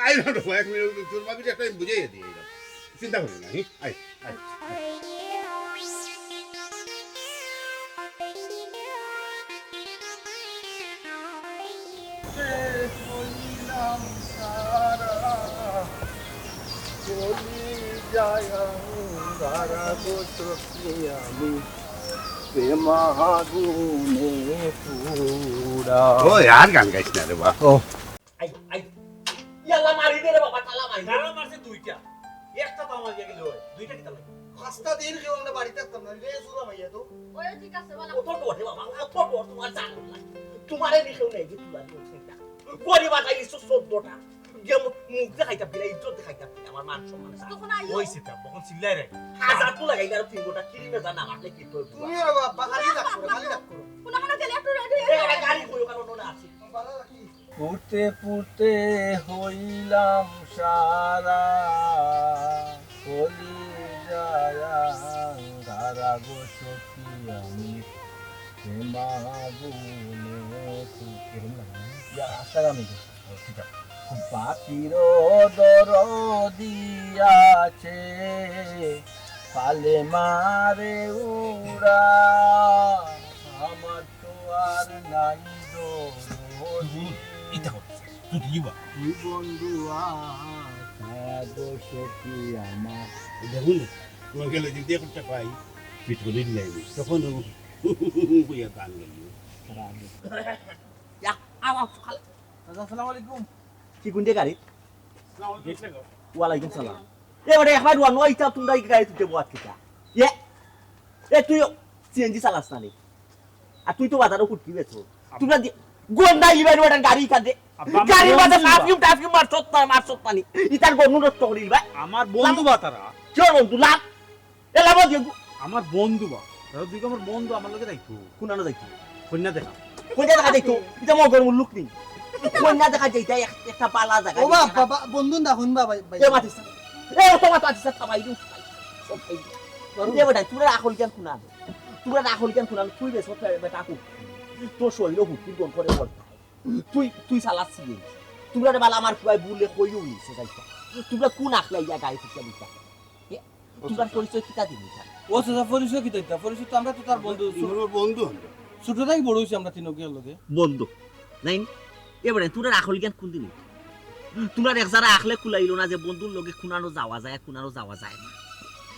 আইও রে বাবা, এক মিনিট, তোর ভাবির একটা আমি বুঝাইয়া দিই, এরকম। চিন্তা করিও না, হি? I, I. ও, আর গান গাইস না রে বা। ও। আই, আই। ইয়াল্লা, মারি দে রে বাবা, তালা মারি দে। তালা মারছে দুইটা। একটা তো আমার গেল, দুইটা কিতা লাগে? পাঁচটা দিন কেউ আমরা বাড়িতে থাকতাম না, রে সুরা ভাইয়া তো। ওই ঠিক আছে, বলা। কত ডর রে বাবা, কত ডর তোমার জানো না। তোমারে নি কেউ নাই যে তুলা দিও সেটা। গরিব আটা ইসো চোদ্দটা। গিয়া মু-, মুখ দেখাইতা বিলা, ইজ্জত দেখাইতা বিলা, আমার মান সম্মান আছে। তখন আইও। ওই সেটা, তখন চিল্লাই রে। হাজার তো লাগাই না, আর তিন গোটা কিরি না জানা, মারলে কি করবো? তুমি আর বাবা খালি রাগ করো, খালি রাগ করো। কোন কোন গেলে একটু রেডি এ, গাড়ি কইও কারণ ওরা আছে। পুড়তে পুড়তে হইলাম সারা, কলিজায় আঙ্গারা গো সখী আমি, প্রেম আগুনে পু-, এরকম লাগে না? ইয়া, আস্তে গান হইছে। ও, ঠিক আছে। বাকিরও দরদি আছে, পালে মারে উড়া, আমার তো আর নাই দরদি। ইটা করছে, তুই কি বা? কি বন্ধু আশা গো সখী আমার। দেখুন, তোমার গেলে যদি একটা পাই, পিটুনির নেই, তখন ও কইয়া গান গাইও। ইয়া, আও, আও, খাল। চাচা, আসসালামু আলাইকুম। কি গুন্ডে গাড়ি? ওয়ালাইকুম সালাম। এ বেটা, একবার রওনা ইতা তোমরা এই গাড়ি তুলতে বওয়াত কিতা? এ, এ তুই সিএনজি চালাস না নি? আর তুই তো বাজারো কুটকি বেচো। তোমরা দি-, গন্ডা ইবার বেটা গাড়ি কাঁদে। আব্বা, আমার গাড়ির মাঝে বন্ধু। Perfume টারফিউম মারছত না, মারছত না নি? ইতার গন্ধ নষ্ট করিল ভাই। আমার বন্ধু বা তারা। কিয় বন্ধু? লাভ। এ লাভ দিয়ে গু- আমার বন্ধু বা। তারা দুই আমার বন্ধু আমার লগে যাইতো। কোনানো যাইতো? কন্যা দেখা। কন্যা দেখা যাইতো? ইটা মগর মুল্লুক নি। কন্যা দেখা যাইতো এক-, একটা বালা জাগা। ও বাবা, বাবা, বন্ধু না, হুন বাবা, ভাই। এ মাতিস না। এ অত মাত মাতিস না, থামাই দিও। সব খাই দিও। এ বেটা, তোমরা আখল জ্ঞান কুনানো? তোমরা আখল জ্ঞান কুনানো? তুই বেশ হতে বেটা কু। তোর শরীরও হুটকি গন করে বল। তুই, তুই চালাচ্ছিস। তোমরা রে বালা আমার পুয়াই বুলে কইও নিছে যাইতা। তোমরা কোন আখলা ইয়া গায়ে ফুটে দিতা? এ, তোমরা পরিচয় কিতা দিবি তা? ও চাচা, পরিচয় কিতা দিতা? পরিচয় তো আমরা তো তার বন্ধু। আমার বন্ধু আমরা। ছোট থাকি বড় হইছি আমরা তিন ওকে লগে। বন্ধু। নাই নি? এবারে তোমরা আখল জ্ঞান কোন দিন? তোমরা এক যারা আখলে কুলাইলো না যে বন্ধুর লগে কুনানো যাওয়া যায়, কুনানো যাওয়া যায় না।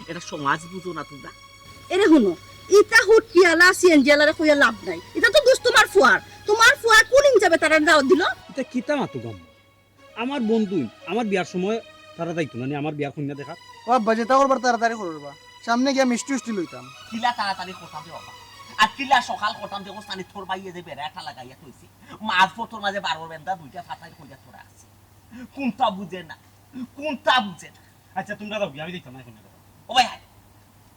এটা সমাজ বুঝো না তোমরা? এরে হুনো, ইতা হুটকিয়ালা, সিএনজিয়ালারে কইয়া লাভ নাই। ইতা তো দোস্ত তোমার ফুয়ার। তোমার ফুয়া কোন হিসাবে তারা দাওয়াত দিল? ইতা কিতা মাতো গাম? আমার বন্ধু, আমার বিয়ার সময় তারা যাইতো না নি, আমার বিয়ার কন্যা দেখা। ও আব্বা, যেটা করবার তাড়াতাড়ি করো রে বা। সামনে গিয়া মিষ্টি উষ্টি লইতাম। কিলা তাড়াতাড়ি করতাম দে বাবা। আর কিলা সকাল করতাম দে, ওস্তানি তোর ভাইয়ে যে বেড়া একটা লাগাইয়া থইছি। মাঝ পথর মাঝে বারো বেন্দা দুইটা ফাতাই কইয়া তোরা আছে। কোনটা বুঝে না, কোনটা বুঝে না। আচ্ছা, তোমরা যাও, আমি দেখতাম না এখন। ও ভাই আয়,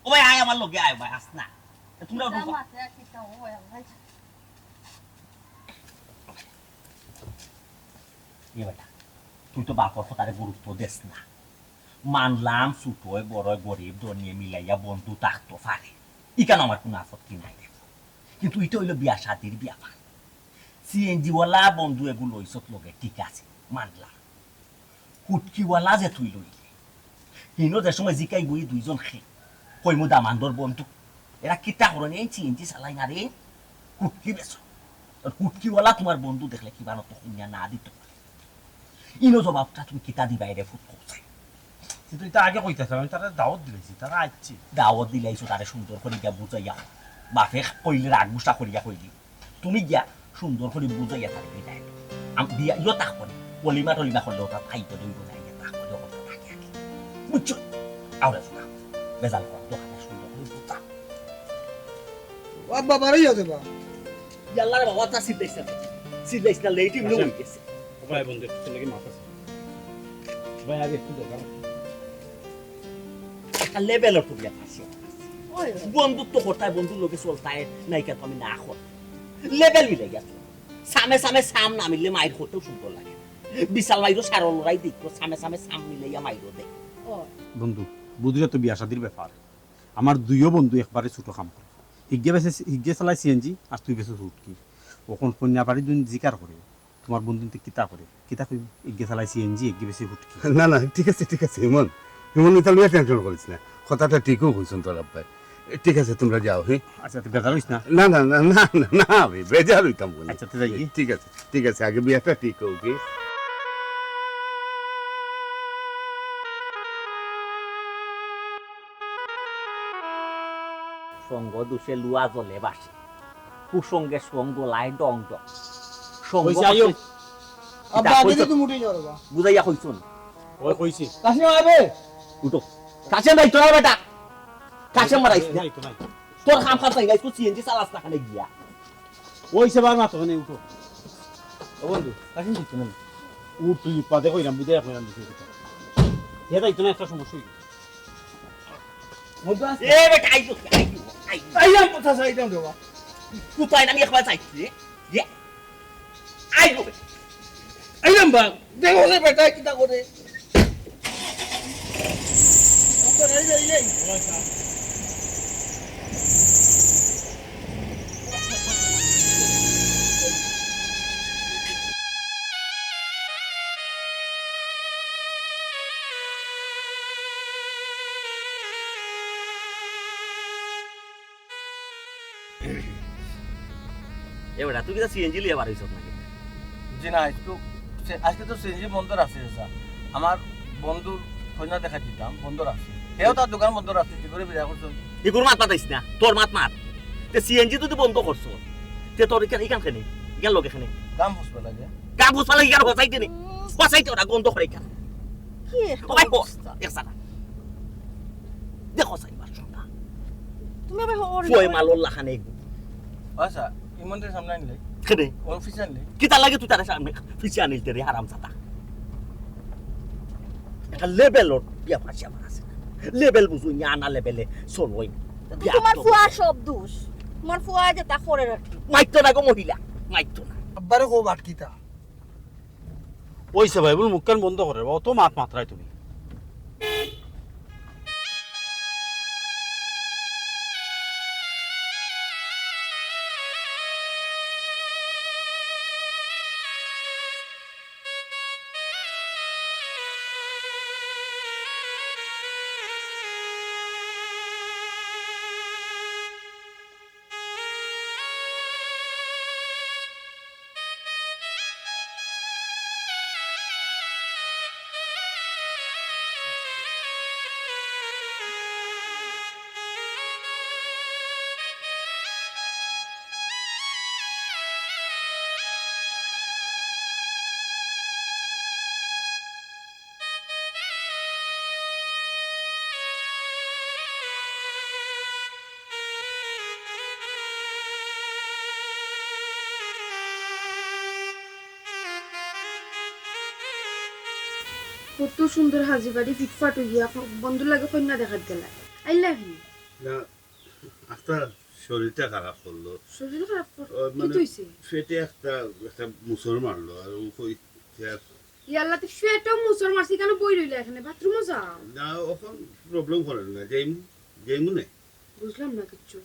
ও ভাই আয়, আমার লগে আয় ভাই, আস না। তোমরা ঢুকো। এ বেটা, তুই তো বাপর কথারে গুরুত্ব দেস না। মানলাম, ছোটয় বড়য় গরিব ধনিয়ে মিলাইয়া বন্ধু থাকতো পারে, ইখান আমার কোনো আপত্তি নাই রে। কিন্তু ইটা হইল বিয়া শাদির ব্যাপার। সিএনজিওয়ালা বন্ধু এগু লইছত লগে, ঠিক আছে, মানলাম। হুটকিওয়ালা যে তুই লইলে, হিনো যে সময় জিকাই বই দুইজন খে, কইমু দামান্দর বন্ধু, এরা কিতা করেন? এই সিএনজি চালাই না রে, হুটকি বেচো। আর হুটকিওয়ালা তোমার বন্ধু দেখলে কিবা নত কইয়া না দিত পারে। ইনো জবাবটা তুমি কিতা দিবা এরে ফুট করছে? কিন্তু এটা আগে কইতাছ, আমি তারা দাওয়াত দিলাইছি, তারা আইছে। দাওয়াত দিলাইছো, তারে সুন্দর করি গিয়া বুঝাইয়া। বাপে কইলে রাগ গুসা করিয়া কইলি। তুমি গিয়া সুন্দর করি বুঝাইয়া তারে বিদায় দেও। আম-, বিয়া ইয়ো তাক করি, অলিমা টলিমা করলে ওটা খাইতে দইব না, ইয়া তাক করি ওটা থাকে আগে। বুঝছো? আওরে শোনা, বেজাল কর, দোকানে সুন্দর করি বুঝা। ও বাবা, বাড়ি যাও দেবা। ইয়াল্লা রে বাবা, তা সিদ্ধাইস না, সিদ্ধাইস না, লেট ইমনে আচ্ছা। হয়ে গেছে। ভাই বন্ধু, একটু চলে গিয়ে মাথা। ভাই, আগে একটু দোকান। একটা লেভেল অটুক ব্যাপার সে। ওই, ওই। বন্ধুত্ব করতায়, বন্ধুর লগে চলতায়, নায়িকা তো আমি না কর। লেভেল মিলে গেছে। সামে সামে সাম না মিললে মাইর করতেও সুন্দর লাগে। বিশাল মাইরও সারো লড়াই দেখো, সামে সামে সাম মিলাইয়া মাইরও দেয়। ও। বন্ধু, বুঝলে তো বিয়া শাদির ব্যাপার। আমার দুইও বন্ধু একবারে ছোট কাম করে। হিগে বেশি, হিগে চালায় সিএনজি, আর তুই বেশি হুটকি। ওখন কন্যা বাড়ি দুন জিকার করে। তোমার বন্ধুতে কিতা করে? কিতা কইব? ইগে চালাই সিএনজি, ইগে বেশি হুটকি। না, না, ঠিক আছে, ঠিক আছে, ইমন। ইমন, এটা লইয়া টেনশন করিস না। কথাটা ঠিকও কইছইন তোর আব্বায়। এ, ঠিক আছে, তোমরা যাও, হ্যাঁ? আচ্ছা, তুই বেজার হইস না। না, না, না, না, না, না, আমি বেজার হইতাম কেনে? আচ্ছা, তুই যাই। ঠিক আছে, ঠিক আছে, আগে বিয়াটা ঠিক হোক, কি? সঙ্গ দোষে লুয়া জলে ভাসে। কুসঙ্গে সঙ্গ লাই ডং ডং। সঙ্গ কইছে আইও। দোষে আব্বা, আগে কিতা কইছো? তো মুঠে যাও রে বা। বুঝাইয়া কইছো না? ওই কইছি। কাশিম আবে। উঠো। কাশিম ভাই, তোরা বেটা। কাশিম মারাইস না। নাই তো নাই। তোর কাম কাজ নাই, তুই সিএনজি চালাস না কেনে গিয়া। ওই সে বার মাতো কেনে, উঠো। ও বন্ধু, কাশিম দিচ্ছ না। উঠ, তুই পাদে কইলাম, বুঝাইয়া কইলাম, দিছি কথা। হে ভাই, তোমার একটা সমস্যা হইল। মধ্যে আসতে। এ বেটা, আইলো, আইলো, আইলো। আইলাম কোথা চাইতাম রে বা? কোথায় আমি একবার চাইছি রে? এ? আইলো বেটা। আইলাম বা, দেখো রে বেটা, কিতা করে? এই, এই, এই। এ বেটা, তুই কিতা সিএনজি লইয়া বার হইছস নাকি? জি না, আজকে সে-, আজকে তো সিএনজি বন্ধ রাখছে, চাচা। আমার বন্ধুর কইন্যা দেখাত যিতাম, বন্ধ রাখছে। হেও তার দোকান বন্ধ রাখছে, কি করে বিদায় করছো? ইগুর মাত মাতাইস না, তোর মাত মাত। তে সিএনজি তুই তো বন্ধ করছস, তে তোর ইখান, ইখান কেনে? ইখান লগে কেনে? কাম ফুসবা লাগে। কাম ফুসবা লাগে, ইখান হসাইতে নি। হসাইতে ওরা গন্ধ করে ইখান। কি একটা ও ভাই, অবস্থা। এক সালা। দেখো সাইবার সঙ্গা। তুমি আবার ওর ফুয়ে মালর লাখান এই। আচ্ছা, ইমনরে সামনে আনলে? কেনে? ওর পিছে আনলে? কিতা লাগে তুই তারে সামনে পিছে আনিস রে, হারামজাদা? একটা লেভেল ওর বিয়া ফাঁসি আমার আছে। লেভেল বুঝুই না, আনা লেভেলে চলুই। তো বিয়া তোমার তো ফুয়া বুঝে। সব দোষ। তোমার ফুয়া যেটা করে রাখি। মাইতো না গো মহিলা, মাইতো না। আব্বারে কও বাটকিটা। ওই সে ভাই, বল মুখখান বন্ধ করে, অত মাত মাতরায় তুমি। কত সুন্দর হাজি বাড়ি ফিটফাট হইয়া বন্ধুর লগে কইন্যা দেখাত গেলা। আইলা হি? না, আস্তা শরীরটা খারাপ করলো। শরীর খারাপ কর-, ও, কি মানে, হইছে? পেটে একটা, একটা মুসর মারলো, আর ও কই, আর ইয়াল্লা, তো পেটেও মুসর মারছে, কেনে বই রইলা এখানে? বাথরুমও যাও। না, অখন প্রবলেম করে না, যাইমু, যাইমু নে। বুঝলাম না কিচ্ছু।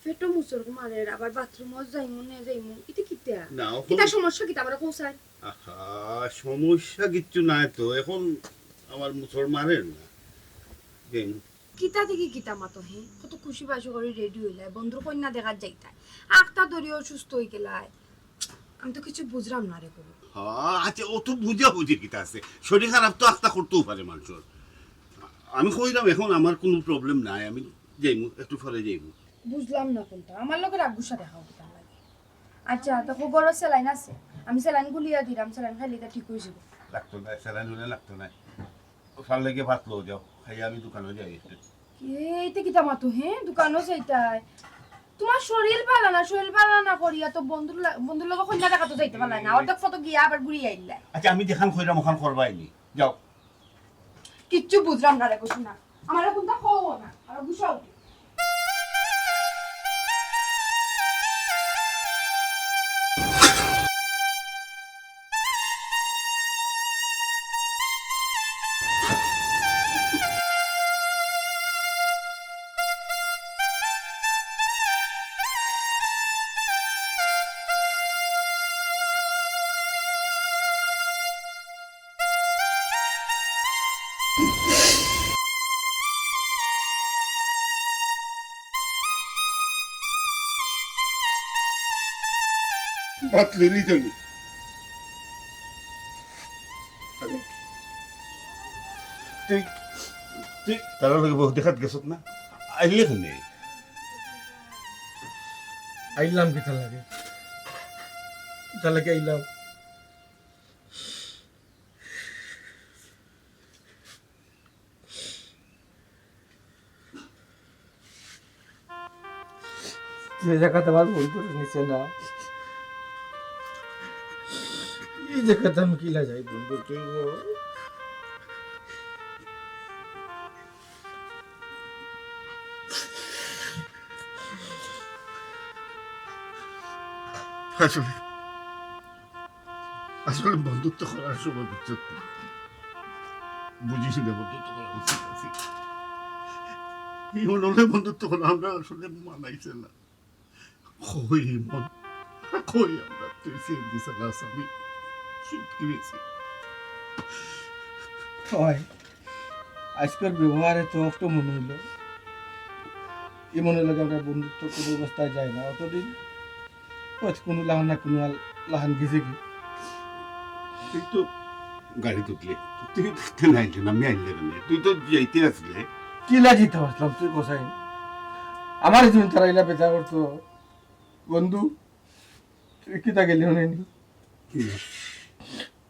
পেটও মুসর মারের, আবার বাথরুমও যাইমু নে, যাইমু, ইটা কিতা? না, অখন কিতা সমস্যা কিতা? আমারে কও চাই। আহা, সমস্যা কিচ্ছু নাই তো, অখন আমার মুসর মারের না, যাইমু। কিতা দেখি কিতা মাতো হে? কত খুশি বাসি করি রেডি হইলায়, বন্ধুর কইন্যা দেখাত যাইতায়। আখতা ধরি অসুস্থ হই গেলায়। আমি তো কিছু বুঝলাম না রে গরু। হ্যাঁ, আচ্ছা, অত বুঝাবুঝির কিতা আছে? শরীর খারাপ তো আখতা করতেও পারে মানুষর। আমি কইলাম, অখন আমার কুনু প্রবলেম নাই, আমি যাইমু, একটু পরে যাইমু। বুঝলাম না কুনটা, আমার লগে রাগ গুসা দেখাও কিতার লাগি? আচ্ছা, তো গরম স্যালাইন আছে, আমি স্যালাইন গুলিয়া দিলাম, স্যালাইন খাইলে ইতা ঠিক অই যাইবো। লাগতো না, স্যালাইন অইলে লাগতো না। ও, সার লেগে ভাত লও যাও, খাইয়া আমি দোকানো যাই। এইটা কিতা মাতো, হে? দোকানো যাইতায়? তুমার শরীল ভালা না, শরীল ভালা না করিয়া তো বন্ধুর লা-, বন্ধুর লগে কইন্যা দেখাত যাইতে পারলায় না। অর্ধেক পথো গিয়া আবার ঘুরিয়া আইলায়। আচ্ছা, আমি যেখান কইরাম ওখান করবায় নি। যাও। কিচ্ছু বুঝলাম না রে গো সোনা। আমারে কুন্তা কও না, আর গুছাও। ভাত লইলি তো নি। তুই, তুই তারার লগে বউ দেখাত গেছত না? আইলে কেনে? আইলাম কিতার লাগি? কিতার লাগি আইলাম? যে জাগাত আমার বন্ধুরে নিছে না, ই জাগাত আমি কিলা যাই বন্ধু, তুই বল। আসলে আসলে বন্ধুত্ব করার সময় বুঝছত না। বুঝিস না বন্ধুত্ব করা উচিত আছে। এই মনে হলে বন্ধুত্ব করা আমরা আসলে মানাইছে না। কই মন, কই আমরা, তুই সিএনজি চালাস, আমি সুটকি বেশি। হয়, আজকের ব্যবহারে তো একটু মনে হইল, এই মনে লাগে আমরা বন্ধুত্ব কোনো অবস্থায় যায় না। অতদিন হয়তো কোনো লাহান না কোনো আল-, লাহান গেছে কি? তুই তো গাড়ি তুললে, তুই তো থাকতে নাই, আমি আইলে কেনে? তুই তো যাইতে আসলে। কি লাগিতে আসলাম তুই কোথায়? আমার জীবন তারা ইলা বেচা করতো। বন্ধু, তুই কিতা গেলি হুনে নি? কি?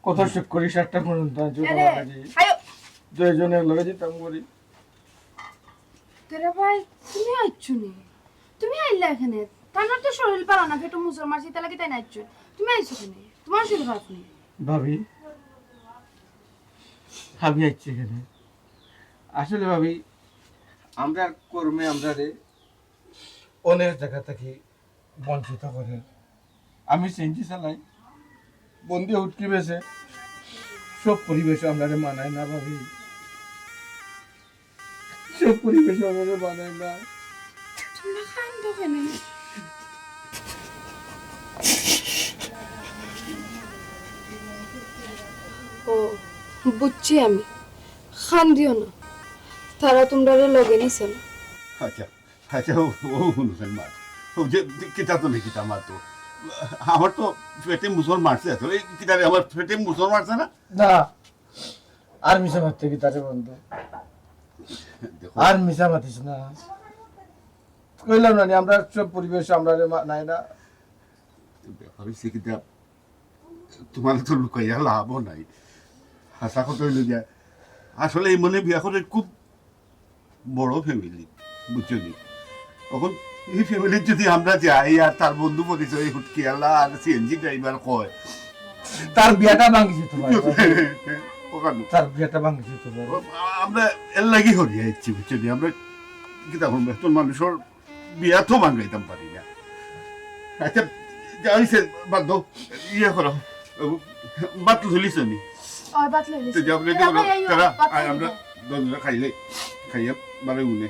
কত শখ করি সাতটা পর্যন্ত আনছো আরে, বাবা কাজে। আয়ো। দুইজনের লগে যেতাম করি। তোরা ভাই, তুমি আইছো নি? তুমি আইলা এখানে? তার তো শরীর পালা না, পেটো মুসর মারছে, তাহলে কি তাই না আইছো? তুমি আইছো কেনে? তোমার শরীর খারাপ নি? ভাবি, আমি আইছি এখানে। আসলে ভাবি, আমরা কর্মে আমরা রে অনেক জায়গা থাকি বঞ্চিত করে। আমি সিএনজি চালাই, বন্ধু হুটকি বেচে, সব পরিবেশ আমরারে মানায় না ভাবি, সব পরিবেশ আমরারে মানায় না। তোমরা কান্দো কেনে? ও, বুঝছি আমি, কান্দিও না, তারা তোমরারে লগে নিছে না। আচ্ছা, আচ্ছা, ও, ও হুনছেন মা, ও যে কিতা তো নাকি তা মা তো, আমার তো পেটে মুসর মারছে, আসলে এই কিতারে আমার পেটে মুসর মারছে না? না, আর মিছা মারতে কিতারে বন্ধু, দেখো। আর মিছা মাতিস না। কইলাম না নি, আমরা সব পরিবেশ আমরারে মানায় না। ব্যাপার হইছে কিতা, তোমার তো লুকাইয়া লাভও নাই। হাছা কথা হইল গিয়া, আসলে এই মনে বিয়া করে খুব বড় ফ্যামিলি, বুঝছো নি? এখন এই ফ্যামিলির যদি আমরা যাই আর তার বন্ধু পরিচয় হুটকি আলা আর সিএনজি ড্রাইভার কয়, তার বিয়াটা ভাঙিছে তোমার। ওখানে। তার বিয়াটা ভাঙিছে তোমার। আমরা এর লাগি হরিয়া ইচ্ছি, বুঝছো নি? আমরা কিতা করবো? একজন মানুষের বিয়া তো ভাঙাইতাম পারি না। আচ্ছা, যা হইছে, বাদ দাও। ইয়ে করো, ভাত লইলিছ নি? ও, ভাত লইলিছ। তো যাও, রেডি করো। ভাই, আইও, তারা, ভাত আয়, খাইবো। আমরা দুজনে খাইলে, খাইয়া বারে উনে।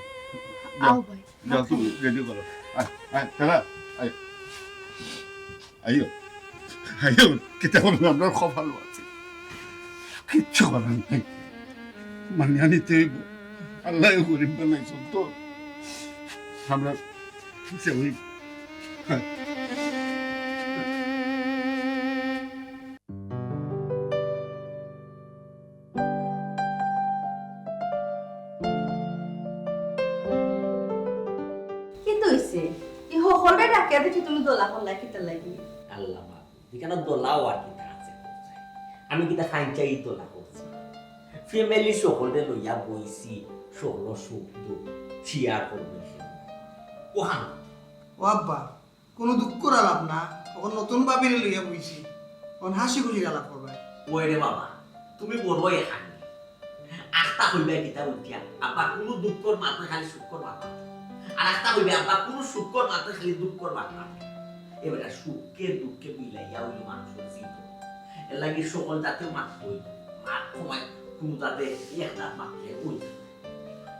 যাও, আও ভাই, যাও, ভাত তুমি খাইবো। রেডি করো। আয়, আয়, তারা, আয়। আইও, আইও, কিতা করবো, আমরা কপাল আছে, কিচ্ছু করার নাই, মানিয়া নিতে হইব। আল্লাহ গরিব বানাইছেন তো, আমরা সে ওই, হ্যাঁ। কিতা অইছে? ই হকলরে ডাকিয়া দেখি তুমি দলা করলায় কিতার লাগি? আল্লাহ মাবুদ, ইখানো দোলাও আর কিতা আছে? আমি কিতা খাইঞ্চাই দোলা করছি? ফ্যামিলি সকলরে লইয়া বইছি, সকলর সুখ দুঃখ শেয়ার করবো। ওহান। ও আব্বা, কুনু দুঃখর আলাপ না, অখন নতুন ভাবিরে লইয়া বইছি, অখন হাসি খুশির আলাপ করবায়। ওই রে বাবা, তুমি বড় এখানে। আখতা কইবায় কিতা উঠিয়া, আব্বা কুনু দুঃখর মাত নাই, খালি সুখর মাত মাতে। আর আখতা কইবায়, আব্বা কুনু সুখর মাত নাই, খালি দুঃখর মাত মাতে। এবারে সুখে দুঃখে মিলাইয়া অইলো মানুষর জীবন। এর লাগি সকল জাতে মাত কই, মাত কমায় কুনু জাতে এক জাত মাতলে অই।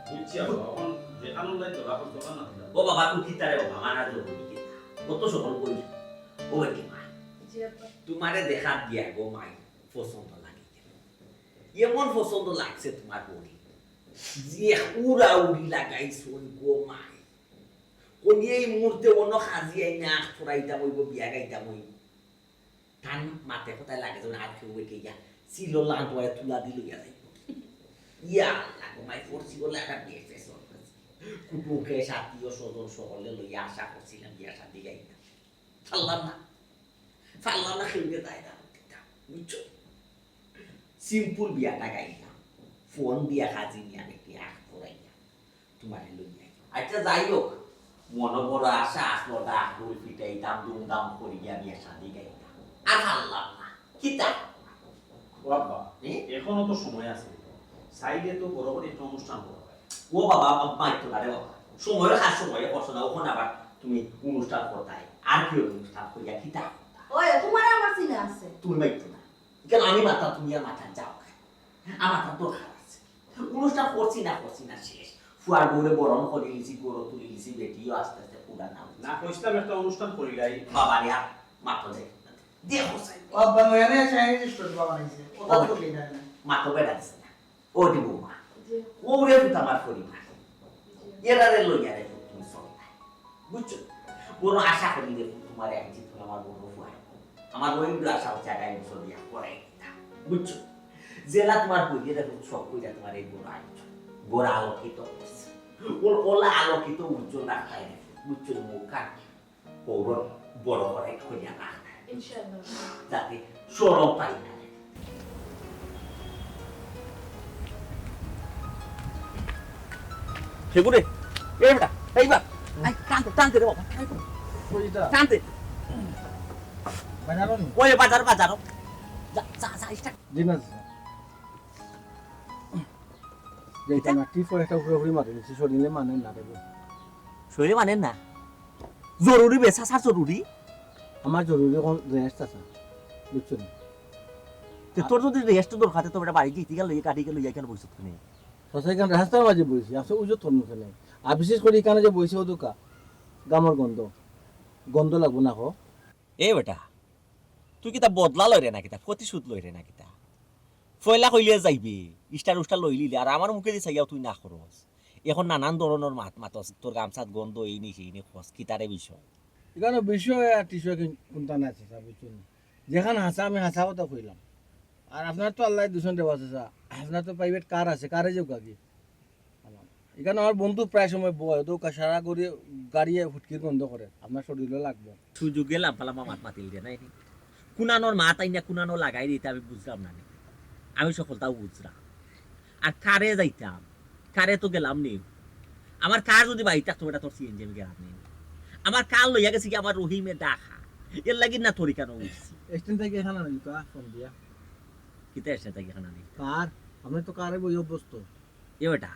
বুঝছি আব্বা, অখন যেখানো লাই তোরা অখন তোরা না দিলা। ও বাবা, তুই কিতা রে বাবা, মানা জরুরি কিতা? ও তো সকল কই। ও কি মা? জি আব্বা। তোমারে দেখা দিয়া গো মাই পছন্দ লাগে। এমন পছন্দ লাগছে তোমার বউরে, যে উড়াউড়ি লাগাইছো গো মাই। কইলে এই মুহূর্তে অন্য কাজি আইনা আখ ফুরাইতাম অইবো, বিয়া গাইতাম অইবো। তান মাতে কথায় লাগে যেন আর কেউ বেটে গিয়া চিলো লান তোমারে তুলা দি লইয়া যাইবো। ইয়া আল্লাহ গো মাই, ফোর চিলো লাগা বিয়ে ফেস অন। কুটুমকে আত্মীয় স্বজন সকলে লইয়া আশা করছিলাম বিয়া শাদি গাইতাম। পারলাম না। পারলাম না, খেলবে তাই না। বুঝছো? সিম্পল বিয়াটা গাইলাম। ফোন দিয়া কাজি নিয়া বেটি আখ করাইয়া তোমারে লইয়া আইলাম। আচ্ছা, যাই হোক, মনো বড় আশা আসলো, ডাক ডোল পিটাইতাম, ধুমধাম করিয়া বিয়া শাদি গাইতাম। আর পারলাম না। কিতা? ও আব্বা, এ? এখনো তো সময় আছে। চাইলে তো বড় করে একটা অনুষ্ঠান করা যায়। ও বাবা, আব্বা, একটু না রে বাবা। সময়র কাজ সময়ে করছো না, অখন আবার তুমি অনুষ্ঠান করতায়। আর কি অনুষ্ঠান করিয়া কিতা করতা? ওই, তোমার আমার চিনা আছে। তুমি মাইতো না। কেন আমি মাথা, তুমি আর মাথা যাও। আমার তো দরকার আছে। অনুষ্ঠান করছি না, করছি না, শেষ। ফুয়ার বউরে বরণ করি লিছি, গরু তুলি লিছি, বেটিও আস্তে আস্তে পুরা নাম। না, কইছিলাম একটা অনুষ্ঠান করিলাই। বাবা রে, আর মাথা দেখ। দেখো সাই। ও আব্বা, নয়া নয়া চাইনিজ রেস্টুরেন্ট বাবা নিছে। ওটা ও। তো ঠিক না। মাথা বেড়া দিছে না। ও দি বৌমা। জি। ওরে পুত আমার পরিবার। জি। এরারে লইয়া রে পুত তুমি চলো না। বুঝছো? বড় আশা করি রে পুত তোমারে আনছি, তুমি আমার বড় ফুয়া। আমার ওই আশা হচ্ছে আগামী বছর বিয়া করাই দিতাম। বুঝছো? জেলা তোমার বইয়ে রে পুত সব কইরা তোমার এই বড় আয়োজন। বড় আলোকিত করছে। ওর ওলা আলোকিত উজ্জ্বল রাখতাই রে পুত। বুঝছো? মুখ কান পৌরর বড় করে কইয়া না। ইনশাআল্লাহ। যাতে শরম পাই না। হে বুড়ে, এই বেটা, এই বাপ, আই, টানতে, টানতে রে বাবা, টানতে। কই এটা? টানতে। বাজারো নি? ওই বাজার, বাজারো। যা, যা, যা, ইস্টা। জি না, স্যার। যাইতাম না, টিপ একটা ঘুরাঘুরি মারি নিছি, শরীরে মানে না রে। শরীরে মানে না? জরুরি বে, চাচার জরুরি? আমার জরুরি অখন রেস্ট আছে, বুঝছো নি? তে তোর যদি রেস্ট দরকার, তে তোর বাড়ি গিয়ে গেল, এই গাড়ি গেল, এই কেন বসে তুমি? চাচা, এখানে রাস্তার মাঝে বইছি, আসলে উজত করবো কেনে? আর বিশেষ করে এখানে যে বইছি, ও দোকা, গামর গন্ধ, গন্ধ লাগবো না, হো? এ বেটা, তুই কিতা বদলা লইরে না কিতা, প্রতিশোধ লইরে না কিতা? পয়লা কইলে যাইবে, ইস্টার উস্টার লইলিলে, আর আমার মুখে দি চাইয়াও তুই না খরচ। এখন নানান ধরনর মাত মাতস, তোর গামছাত গন্ধ, এই নি সেই নি খস, কিতারে বিষয়? এখানো বিষয় আর টিষয় কিন-, কুনটা নাই, চাচা, বুঝছো নি? যেখান হাছা, আমি হাছা কথা কইলাম। আর আপনার তো আল্লায় দুষন দেওয়া, চাচা, আপনার তো প্রাইভেট কার আছে, কারে যাউক্কা কি? এখানো আমার বন্ধু প্রায় সময় বয়, তো কা-, সারা গড়ি-, গাড়িয়ে ফুটকির গন্ধ করে, আপনার শরীরও লাগবো। সুযোগে লাম্বা লাম্বা মাত মাতিল দে, নাই নি? কুনানোর মাত আইনা কুনানো লাগাই দিতে আমি বুঝলাম না নি। আমি সকলটাও বুঝলাম। আর কারে যাইতাম, কারে তো গেলাম নি। আমার কার যদি বাড়ি থাকতো, বেটা, তোর সিএনজি আমি গেলাম নি। আমার কার লইয়া গেছি কি আমার রহিমে ডাকা। এর লাগি না তোর এখানো উঠছি। এক্সটেন্ড থেকে এখানে নাই, কা ফোন দিয়া। কিতা এক্সটেন্ড থেকে এখানে নাই? কার? আমরা তো কারে বই অভ্যস্ত। এ বেটা,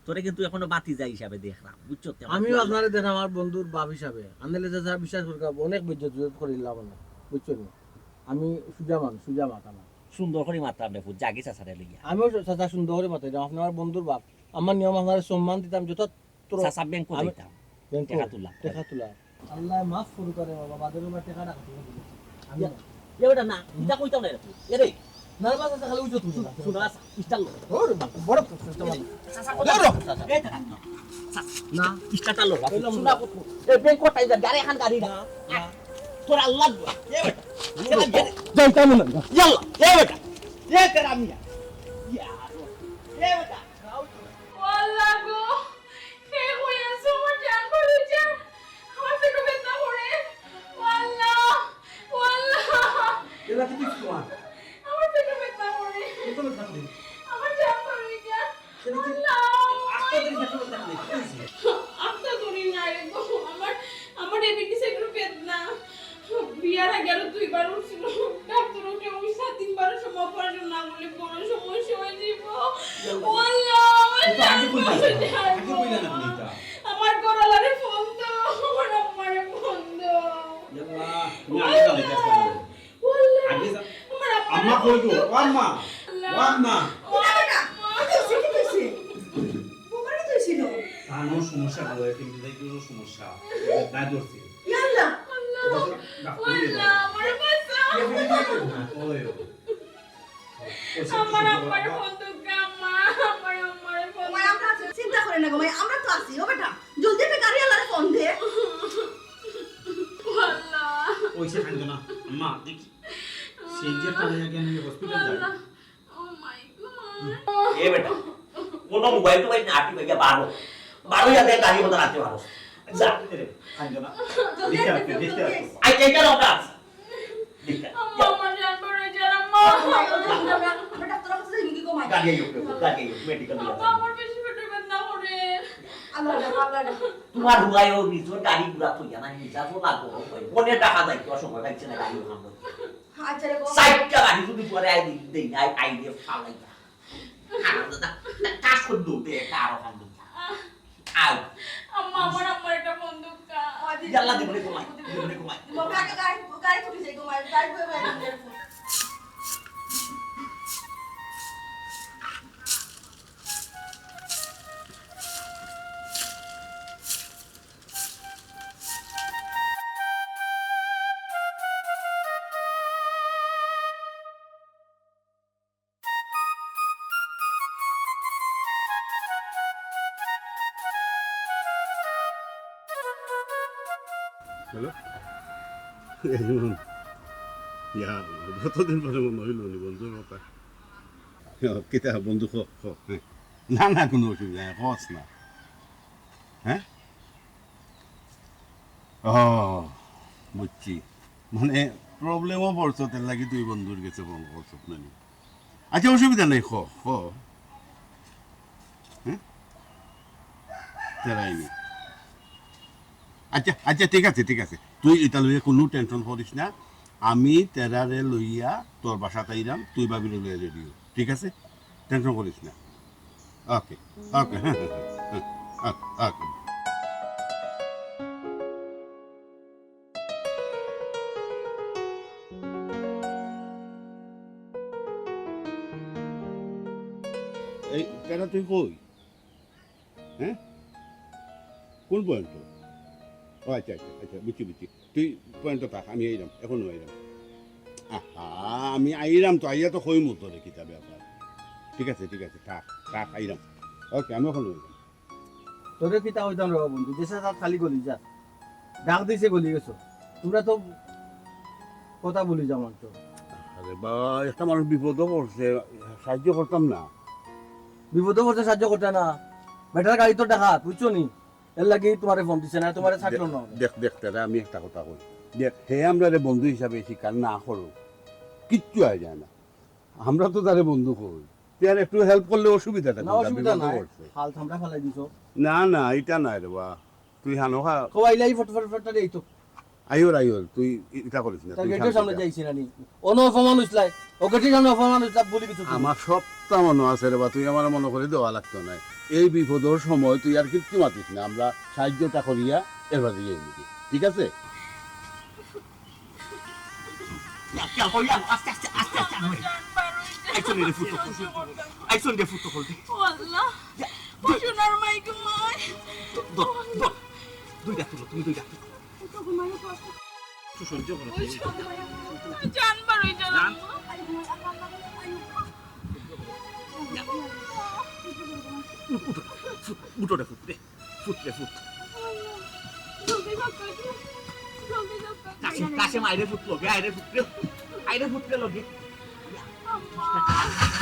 তোরে কিন্তু এখনো ভাতিজা হিসাবে দেখলাম, বুঝছো তো? আমিও আপনারে দেখলাম আমার বন্ধুর বাপ হিসাবে। আনলে চাচা বিশ্বাস করুক্কা, অনেক বেইজ্জত করিলাম না, বুঝছো নি? আমি সুজা মানুষ, সুজা মাত আমার। সুন্দর করি মাততাম রে পুত, জাগি চাচারে লইয়া। আমিও চাচা সুন্দর করি মাতাইতাম, আপনে আমার বন্ধুর বাপ। আমার নিয়ম আপনারে সম্মান দিতাম, যত তোর চাচা ব্যাংকো আমি যাইতাম। ব্যাংকো? টেকা তুলা। টেকা তুলা। আল্লায় মাফ করুক্কা রে বাবা, বাদে বাবা টেকা ডাকাতি করে দিয়েছি। আমি ইয়া, না। ইয়া বেটা না, ইটা কইতাম না রে তুই। এ রে। না, না, চাচা, খালি উজত তুলছি না। শুনো, আচ্ছা, ইস্টার লো। ওর বড় প্রশ্ন তো ভাই। চাচা, ওর চাচা। এ, চাচা। না। ইস্টারটা লো, বাবা। কইলাম শুনা না। কত? এ, ব্যাংকো টাইম যা, গাড়ি এখন গাড়ি না। না, না। তোর আল্লাহ দোয়া। এ বেটা। এ বেটা। যাইতাম না। ইয়াল্লা, এ বেটা। এ তেরা মিয়া। ইয়া, এ বেটা। ও আল্লাহ গো, কে কই আছো? আমার জান বাঁচাইয়া, আমার পেটো ব্যথা করে। ও আল্লাহ, ও আফতা ধরি না রে গো, আমার, আমার এপিন্ডিসাইটর বেদনা। বিয়ার আগে আরো দুইবার উঠছিল, ডাক্তার উঠে ওই সাত দিন বারো সময় অপারেশন না করলে বড় সমস্যা হয়ে যাব। ও আল্লাহ, আমার তো আগে কইলা না, আগে কইলা না তুমি এটা। আমার গলালারে ফোন দাও, আমার আম্মারে ফোন দাও। ইয়াল্লাহ, তুমি আগে জানাইতে আসতে না। ও আল্লাহ, আগে যা-, আমার আম্মারে আম্মা কই গো? ফোন দাও। ও আম্মা, ও আম্মা। ও আম্মা। কিতা বেটা? কিতা হইছে? কিতা হইছে? বোমারে তো হইছিল। কানো সমস্যা গো, এপিন্ডিসাইটিসর সমস্যা। না ধরছে। ইয়া আল্লাহ। আল্লাহ। ডাক্তার নিয়ে যাও। আল্লাহ, আমারে বাঁচাও। ওই, ওই। ওই সব আমার কিছু আম্মারে বলো। ফোন দাও, আম্মা, আমার আম্মারে ফোন দাও। মাই, আমরা আছি, চিন্তা করে না গো মাই, আমরা তো আছি। ও বেটা, জলদি একটা গাড়ি আলারে ফোন দে। ও আল্লাহ। ওই সে কান্দো না। আম্মা, দেখি। সিএনজি একটা নিয়ে গিয়ে নিয়ে হসপিটাল যাই। আল্লাহ। ও মাই গড। এ বেটা, কোনো মোবাইল টোবাইল না টিপে গিয়া বারো। বারো ইয়া দে গাড়ি মতো রাখতে পারো। যা। এ রে, কান্দো না। জলদি দেখতে আসবে, আসবে, দেখতে জলদি আসবে। আসবে। আই, এইটা লোক আছে। দেখতে। আম্মা, আমার জান বড় জান, আম্মা। আমরা ডাক্তার কাছে যাই নাকি গো মাই? গাড়ি আইও, গাড়ি আইও, মেডিকেল নিয়ে আব্বা, যাও। আমার বেশি পেটে ব্যথা করে। আল্লাহ রে, আল্লাহ রে। তোমার হুয়ায় ও নিজের গাড়ি ঘোড়া থইয়া না, নিজা তো লাগবো, মনে টাকা যাইতে অসময় লাগছে না, গাড়ি ওখান থেকে। আচ্ছা রে গো। সাইডটা গাড়ি যদি পরে আই দিই, দেই, আই, আই দিয়ে ফালাই। আরো দাদা, কাজ করে দৌড়ে, এটা আরো কান দিই। আও। আম্মা, আমার আম্মার একটা বন্দুক কা। ইয়াল্লা, দেবো রে, ঘুমাই, দেবো রে, ঘুমাই। বাবা, আগে গাড়ি, গাড়ি তুলি যাই, ঘুমাই, গাড়ি ঘুরে বেড়াই, ঘুরে বেড়াই। হ্যালো? ইয়া, কতদিন পরে মনে হইল নি বন্ধুর কথা। ও, কিতা বন্ধু, ক, ক, হ্যাঁ। না, না, কোনো অসুবিধা নাই, কস না। হ্যাঁ? ও, বুঝছি। মানে, প্রবলেমও পড়ছত, এর লাগি তুই বন্ধুর গেছে ফোন করছত না নি? আচ্ছা, অসুবিধা নাই, ক, ক। হ্যাঁ? তেরাই নি। আচ্ছা, আচ্ছা, ঠিক আছে, ঠিক আছে। তুই ইটা লইয়া কোনো টেনশন করিস না। আমি তেরারে লইয়া তোর বাসাত আইরাম, তুই ভাবিরে লইয়া রেডি হ। ঠিক আছে? টেনশন করিস না। ওকে, ওকে, হ্যাঁ, হ্যাঁ, হ্যাঁ, হ্যাঁ, ওকে, ওকে। এই, তেরা তুই কই? হ্যাঁ? কোন পয়েন্ট? ও আচ্ছা, আচ্ছা, আচ্ছা, বুঝছি, বুঝছি। তুই পয়েন্ট থাক, আমি আইরাম, এখনো আইরাম। আহা, আমি আইরাম তো, আইয়া তো কইমু তোরে কিতা ব্যাপার। ঠিক আছে, ঠিক আছে, থাক, থাক, আইরাম। ওকে, আমি এখনো আইরাম। তোরে কিতা কইতাম রে বন্ধু, দেশে থাক খালি গলি যা। ডাক দিছে গলি গেছো। তোমরা তো কথা বলি যাও মাত্র। আরে বা, একটা মানুষ বিপদও পড়ছে, সাহায্য করতাম না? বিপদও পড়ছে, সাহায্য করতে না? বেটার গাড়ি তো ডাকাত, বুঝছো নি? এর লাগি তোমারে ফোন দিছে না, তোমারে থাকলো না। দেখ, দেখ, তারা আমি একটা কথা কই। দেখ, হে আমরারে বন্ধু হিসাবে স্বীকার না করো, কিচ্ছু হয় যায় না। আমরা তো তারে বন্ধু কই। তুই আর একটু হেল্প করলে অসুবিধাটা না, কোনটা? অসুবিধা বিপদে নাই। পড়ছে। হাল থামড়া ফালাই দিছো। না, না, এটা নাই রে বা। তুই হানো খা। খোয়াইলাই ফট ফট ফট ফট এই তো। আইওর, আইওর, তুই এটা করিস না, তার তুই গেটের শান্ত সামনে যা। যাইছি না নি। অন অপমান হইছলাই। ও গেটের সামনে অপমান হইছলা বলি কিছু তুমি। আমার সবটা মনে আছে রে বা, তুই আমার মনে করে দেওয়া লাগতো না। এই বিপদের সময় তুই আর কিচ্ছু মাতিস না, আমরা সাহায্যটা করিয়া এর বাদে যাই নাকি, ঠিক আছে? ইয়া, ইয়া, ও ইয়া, আস্তে, আস্তে, আস্তে, আস্তে, আস্তে। আইসন রে ফুটো, আইসন রে ফুটো, বলতে। ও আল্লাহ, ইয়া, ও সোনার মাই গো মাই। ধর, ধর, দুইটা তুলো, তুমি দুইটা তুলো। একটু সহ্য করো। ওই সব জান বার হয়ে গেল। জান। উঠো, উঠো, উঠো রে ফুট রে, ফুট। জলদি যাও, জলদি যাও। কাশিম, কাশিম, আইরে ফুট লগে, আইরে ফুট রে। আইরে ফুট রে লগে। আম্মা।